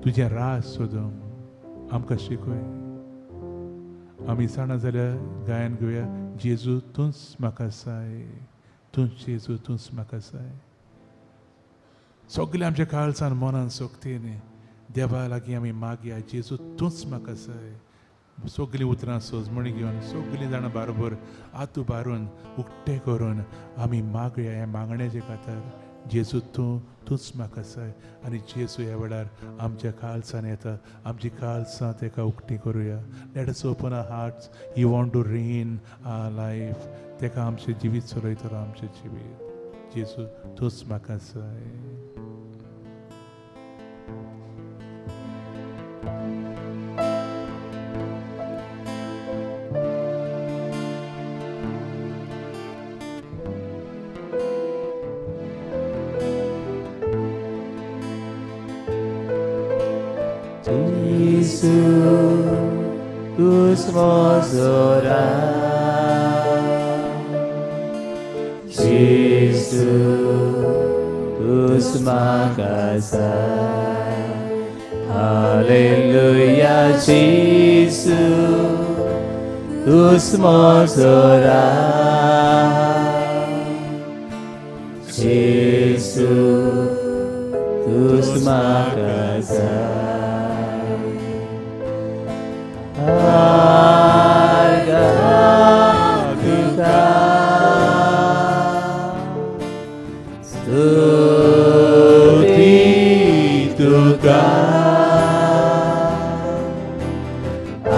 Speaker 3: तुजें राज सोदूंक आमकां शिकय. आमी जाणा जाल्यार गायन घेवया, जेजू तूंच म्हाका जाय, तूंच जेजू तूंच म्हाका जाय. सगळें आमच्या काळजान मनान सोगतेन देवा लागीं आमी मागया, जेजू तूंच म्हाका जाय. सगळीं उतरां सोजमणी घेवन सगळीं जाणां बारोबर आतू बारून उकते करून आमी मागया ह्या मागण्याचे खातीर, जेजू तूं तूंच म्हाका जाय. आनी जेजू ह्या वेळार आमच्या काळजान येता, आमची काळजां तेका उकती करुया. Let us open our hearts. He want to reign our life. तेका आमचें जिवीत चलयतलो, आमचें जिवीत. जेजू तूंच म्हाका जाय.
Speaker 4: Jesu, तूंच म्हजो राय. जेजू, तूंच म्हाका जाय. हालेलुया, जेजू, तूंच म्हजो राय. जेजू, तूंच म्हाका जाय. आर्गां तुका, स्तुती तुका,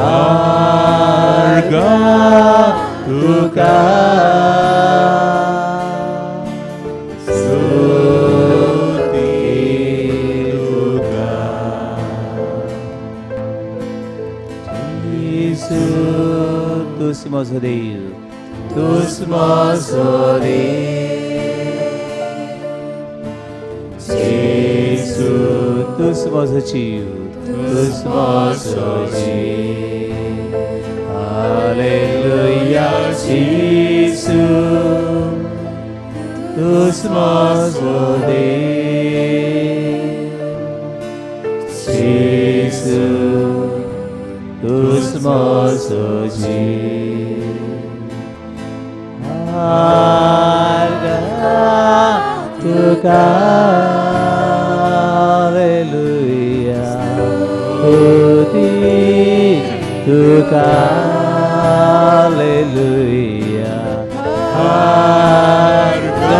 Speaker 4: आर्गां तुका, स्तुती तुका. जेजू, तूंच म्हजो देव, तूंच म्हजो देव. जेजू, तूंच म्हजो जीव, तूंच म्हजो जीव. हालेलुया, जेजू, तूंच म्हजो देव. जेजू, तूंच म्हजो जीव. आर्गां तुका, हालेलुया, स्तुती तुका, हालेलुया, आर्गां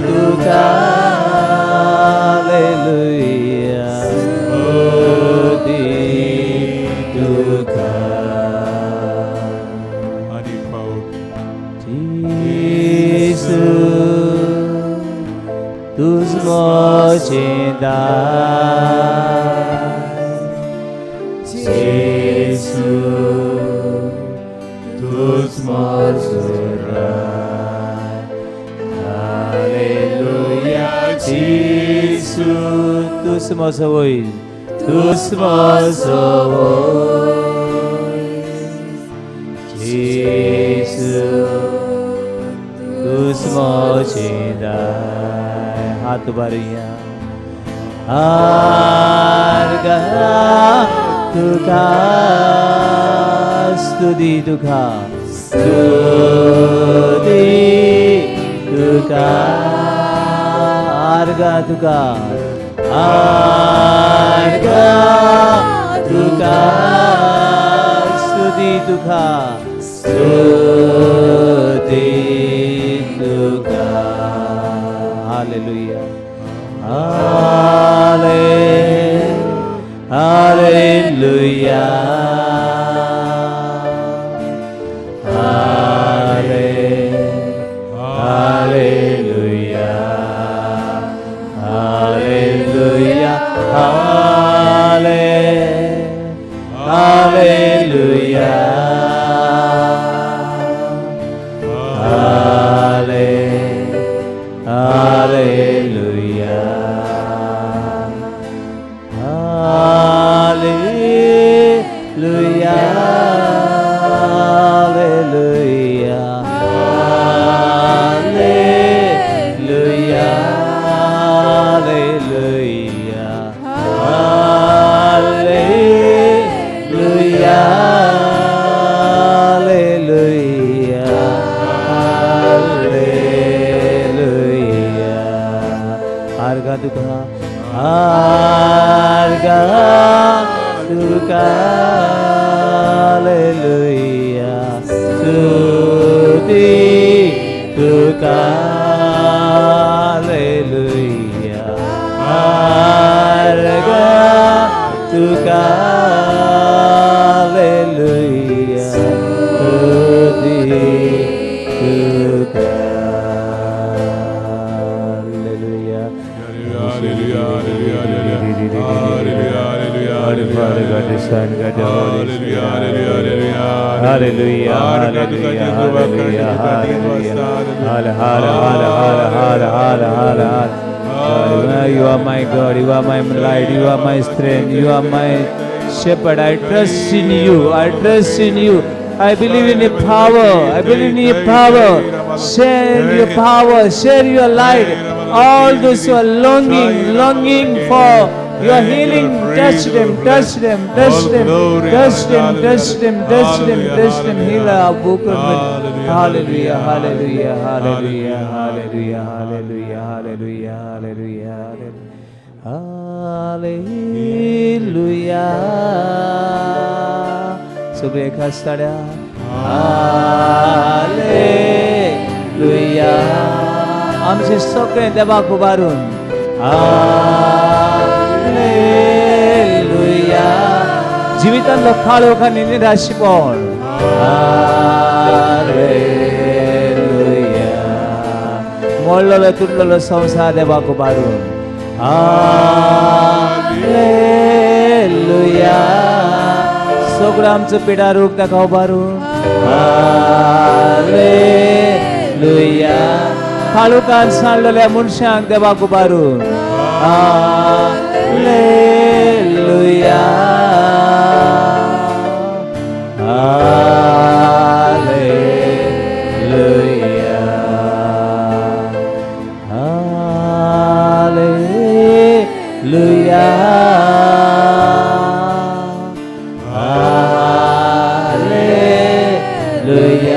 Speaker 4: तुका, हालेलुया, स्तुती तुका.
Speaker 3: आनी एक फावट.
Speaker 4: जेजू, तूंच म्हजें दार. जेजू, तूंच म्हजो राय. हालेलुया, जेजू, तूंच म्हजो वैज, तूंच म्हजो वैज. जेजू, तूंच म्हजें दार. हात उबारुया. आर्गां तुका, स्तुती तुका, स्तुती तुका, आर्गां तुका, आर्गां तुका, स्तुती तुका, स्तुती तुका. हालेलुया, हाले हालेलुया, हाले हालेलुया, हालेलुया, हाले हालेलुया, हाले हालेलुया, हालेलुया, हालेलुया, हालेलुया, हालेलुया, हालेलुया, हालेलुया, हालेलुया. आर्गां तुका, आर्गां तुका, हालेलुया, स्तुती तुका, हालेलुया, आर्गां तुका, हालेलुया, स्तुती तुका. Hallelujah.
Speaker 3: Hallelujah, hallelujah, hallelujah, hallelujah,
Speaker 4: God the Father, God the Son, God the Holy Spirit.
Speaker 3: Hallelujah,
Speaker 4: Hallelujah, hallelujah, hallelujah, hallelujah. Hallelujah, hallelujah, hallelujah, hallelujah. You are my God, you are my light, you are my strength, you are my Shepherd. I trust in you. I trust in you. I believe in your power. I believe in your power. Share your power. Share your light. All those who are longing, longing for your healing, touch them, touch them, touch them, touch them, touch them, touch them, touch them. Heal our broken. Hallelujah, hallelujah, hallelujah, hallelujah, hallelujah, hallelujah, hallelujah, hallelujah. सगळे खासताड्या hallelujah. आमचे सगळे देवाक उबारून hallelujah. जिवितांतलो काळोख आनी निराशपण hallelujah. मोडलेलो तुटलेलो संवसार देवाक उबारून हालेलुया. सगळो आमचो पिडारूक ताका उबारून हालेलुया. काळोखान सांडलेल्या मनशांक देवाक उबारून हालेलुया. हालेलुया. हालेलुया. हालेलुया.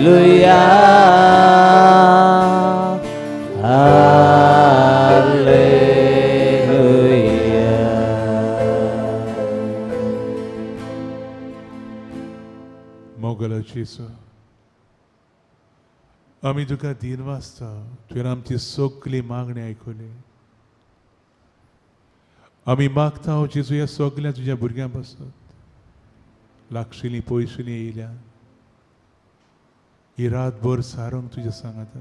Speaker 4: हालेलुया. हालेलुया.
Speaker 3: मोगला जेजू, आमी तुका दीन वाचता. तुवें आमची सगली मागणी आयकली. आमी मागता हो जेजू ह्या सगल्या तुज्या भुरग्यां पासत लागशिल्लीं पयशिल्लीं येयल्या ही रातभर सारूंक तुज्या सांगाता.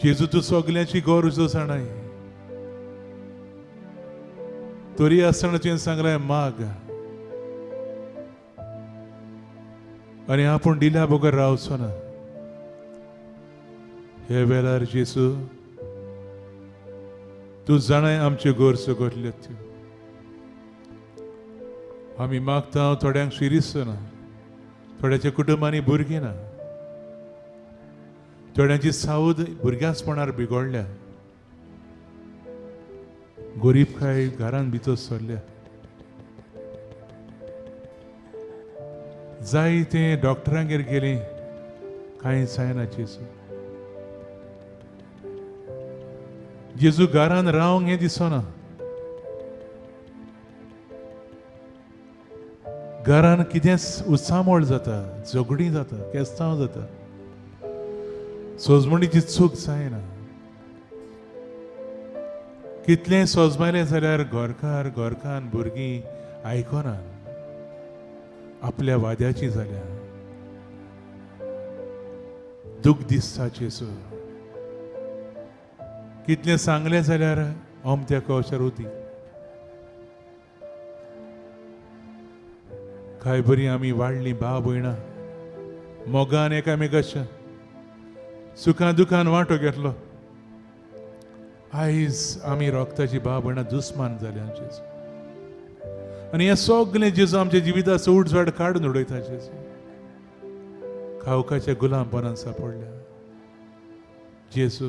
Speaker 3: जेजू तूं सगल्यांची गरज जाणाय, तरी आसतना तुवें सांगलें माग आनी आपूण दिल्या बगर रावचो ना. हे वेळार जेजू तूं जाणाय आमच्यो गरजो घडल्यात त्यो. आमी मागता थोड्यांक शिरीस ना, थोड्याच्या कुटुंबांनी भुरगीं ना, थोड्यांची सावद भुरग्यासपणार बिगडल्या, गरीबकाय घरान भितर सरल्या. जाय ते डॉक्टरांगेर गेली, कांय जायना. जेजू जेजू घरान रावंक हें दिसना. घरान कितेंच उचामळ जाता, झगडीं जाता, केस्तांव जाता, सोजमणीची चूक जायना. कितलें सोजमायलें जाल्यार घरकार घरकान्न भुरगीं आयकना, आपल्या वाद्याची जाल्या. दूख दिसता जेजू. कितलें सांगलें जाल्यार अमत्या कवचार उदी. काय बरी आमी वाडलीं भाव भयणां मोगान एकामेकाच्या सुखान दुखान वांटो घेतलो. आयज आमी रोगताची भाव भयणां दुस्मान जाल्या जेजू. आनी हें सगलें जेजू आमच्या जिविताचो उडझाड काडून उडयता जेजू. खावकाच्या गुलामपणान सापडल्या. जेजू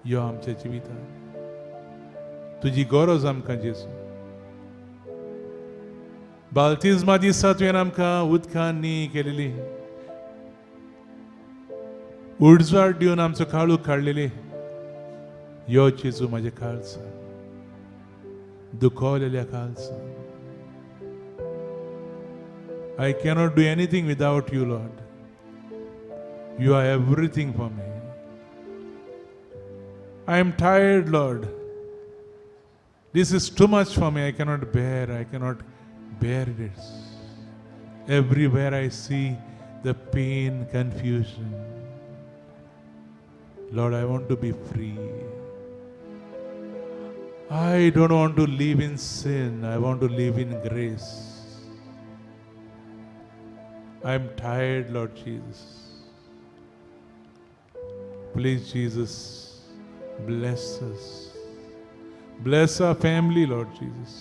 Speaker 3: यो आमच्या जिवितान, तुजी गरज आमकां जेजू. बालतिज्मा दिसा तुवें आमकां उदकान न्ही केलेली, उडझाड दिवन आमचो काळूक काडलेली. यो जेजू म्हाज्या काळचा दुखवलेल्या काळचा. I cannot do anything without you, Lord. You are everything for me. I am tired, Lord. This is too much for me. I cannot bear. I cannot bear this. Everywhere I see the pain, confusion. Lord, I want to be free. I don't want to live in sin. I want to live in grace. I am tired, Lord Jesus. Please Jesus, bless us. Bless our family, Lord Jesus.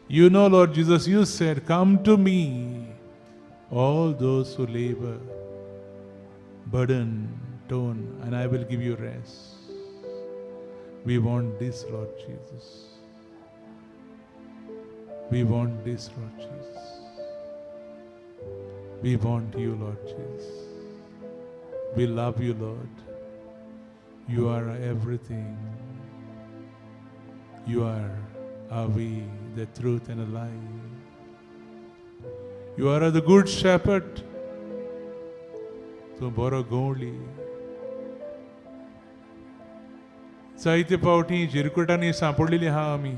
Speaker 3: You know, Lord Jesus, you said, "Come to me, all those who labor, burden, torn, and I will give you rest." We want this, Lord Jesus. We want this, Lord Jesus. We want you, Lord Jesus. We love you, Lord. You are everything. You are our way, the truth, and the life. You are the good shepherd. तूं बरो गवळी. जायते फावटी जिरकुटांनी सांपडलेली आहा आमी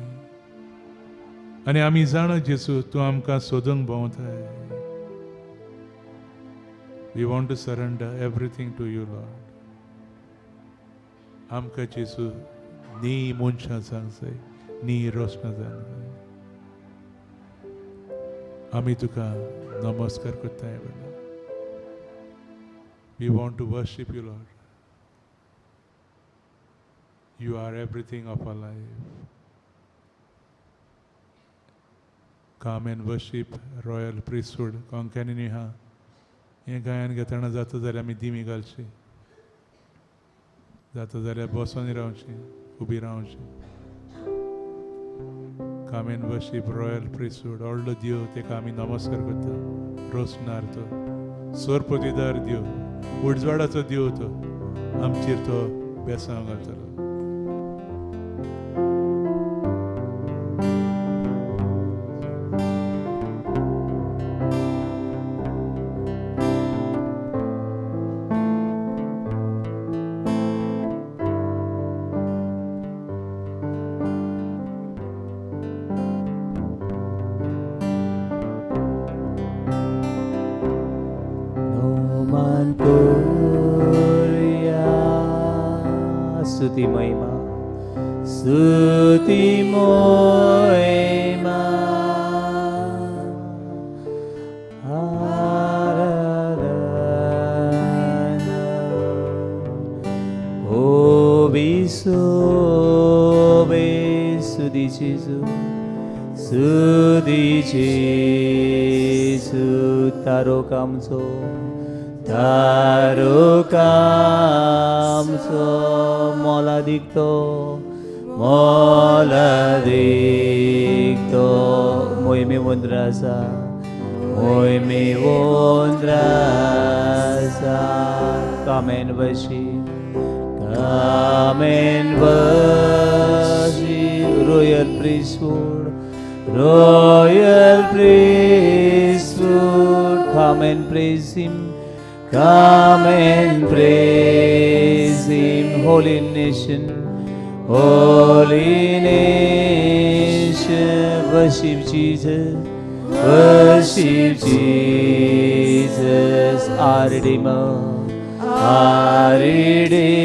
Speaker 3: आनी आमी जाणा जेसू, तूं आमकां सोदूंक भोंवताय. We want to surrender everything to you, Lord. आमकां जेसू नी मनशां जावंक जाय, नी रोसणां जावंक जाय. आमी तुका नमस्कार करताय वेळा. We want to worship you, Lord. You are everything of our life. Come and worship, royal priesthood. Konkani हा हें गायन घेतना जाता जाल्यार आमी दिमी घालची, जाता जाल्यार बसोन रावची, उबी रावची. Come and worship, royal priesthood. व्हडलो देव, तेका आमी नमस्कार करता. रोसणार तो सोरपतीदार देव, उजवाडाचो देव, तो आमचेर तो बेसांव घालतलो.
Speaker 4: नोमान कोरया, स्तुति महिमा, स्तुति महिमा, आराधना. ओ बिसोबे, स्तुति जेसू, स्तुती जेसू. तारो कामचो, तारो कामचो, मोलादीक तो, मोलादीक तो, मोहिमे वंद्रासा, मोहिमे वंद्रासा. Come and worship, come and worship, royal priesthood, royal priesthood. Come and praise him, come and praise him, holy nation, holy nation. Worship Jesus, worship Jesus, our Redeemer, our Redeemer.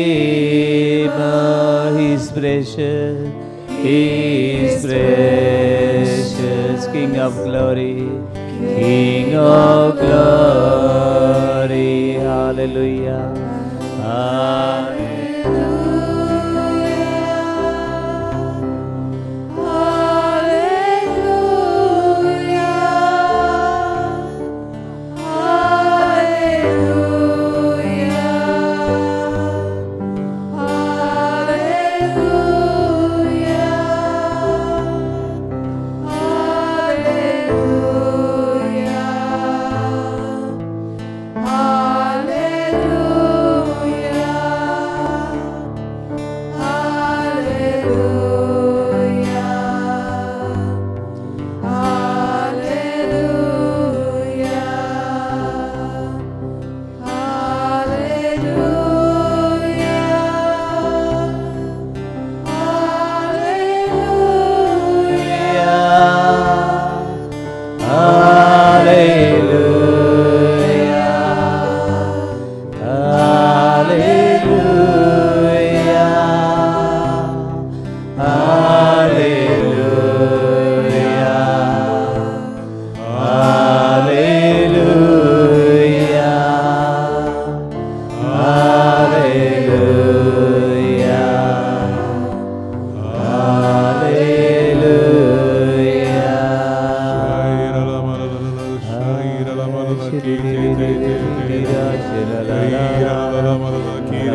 Speaker 4: He is precious, He is precious, King of glory, King of glory. Hallelujah.
Speaker 2: Hallelujah.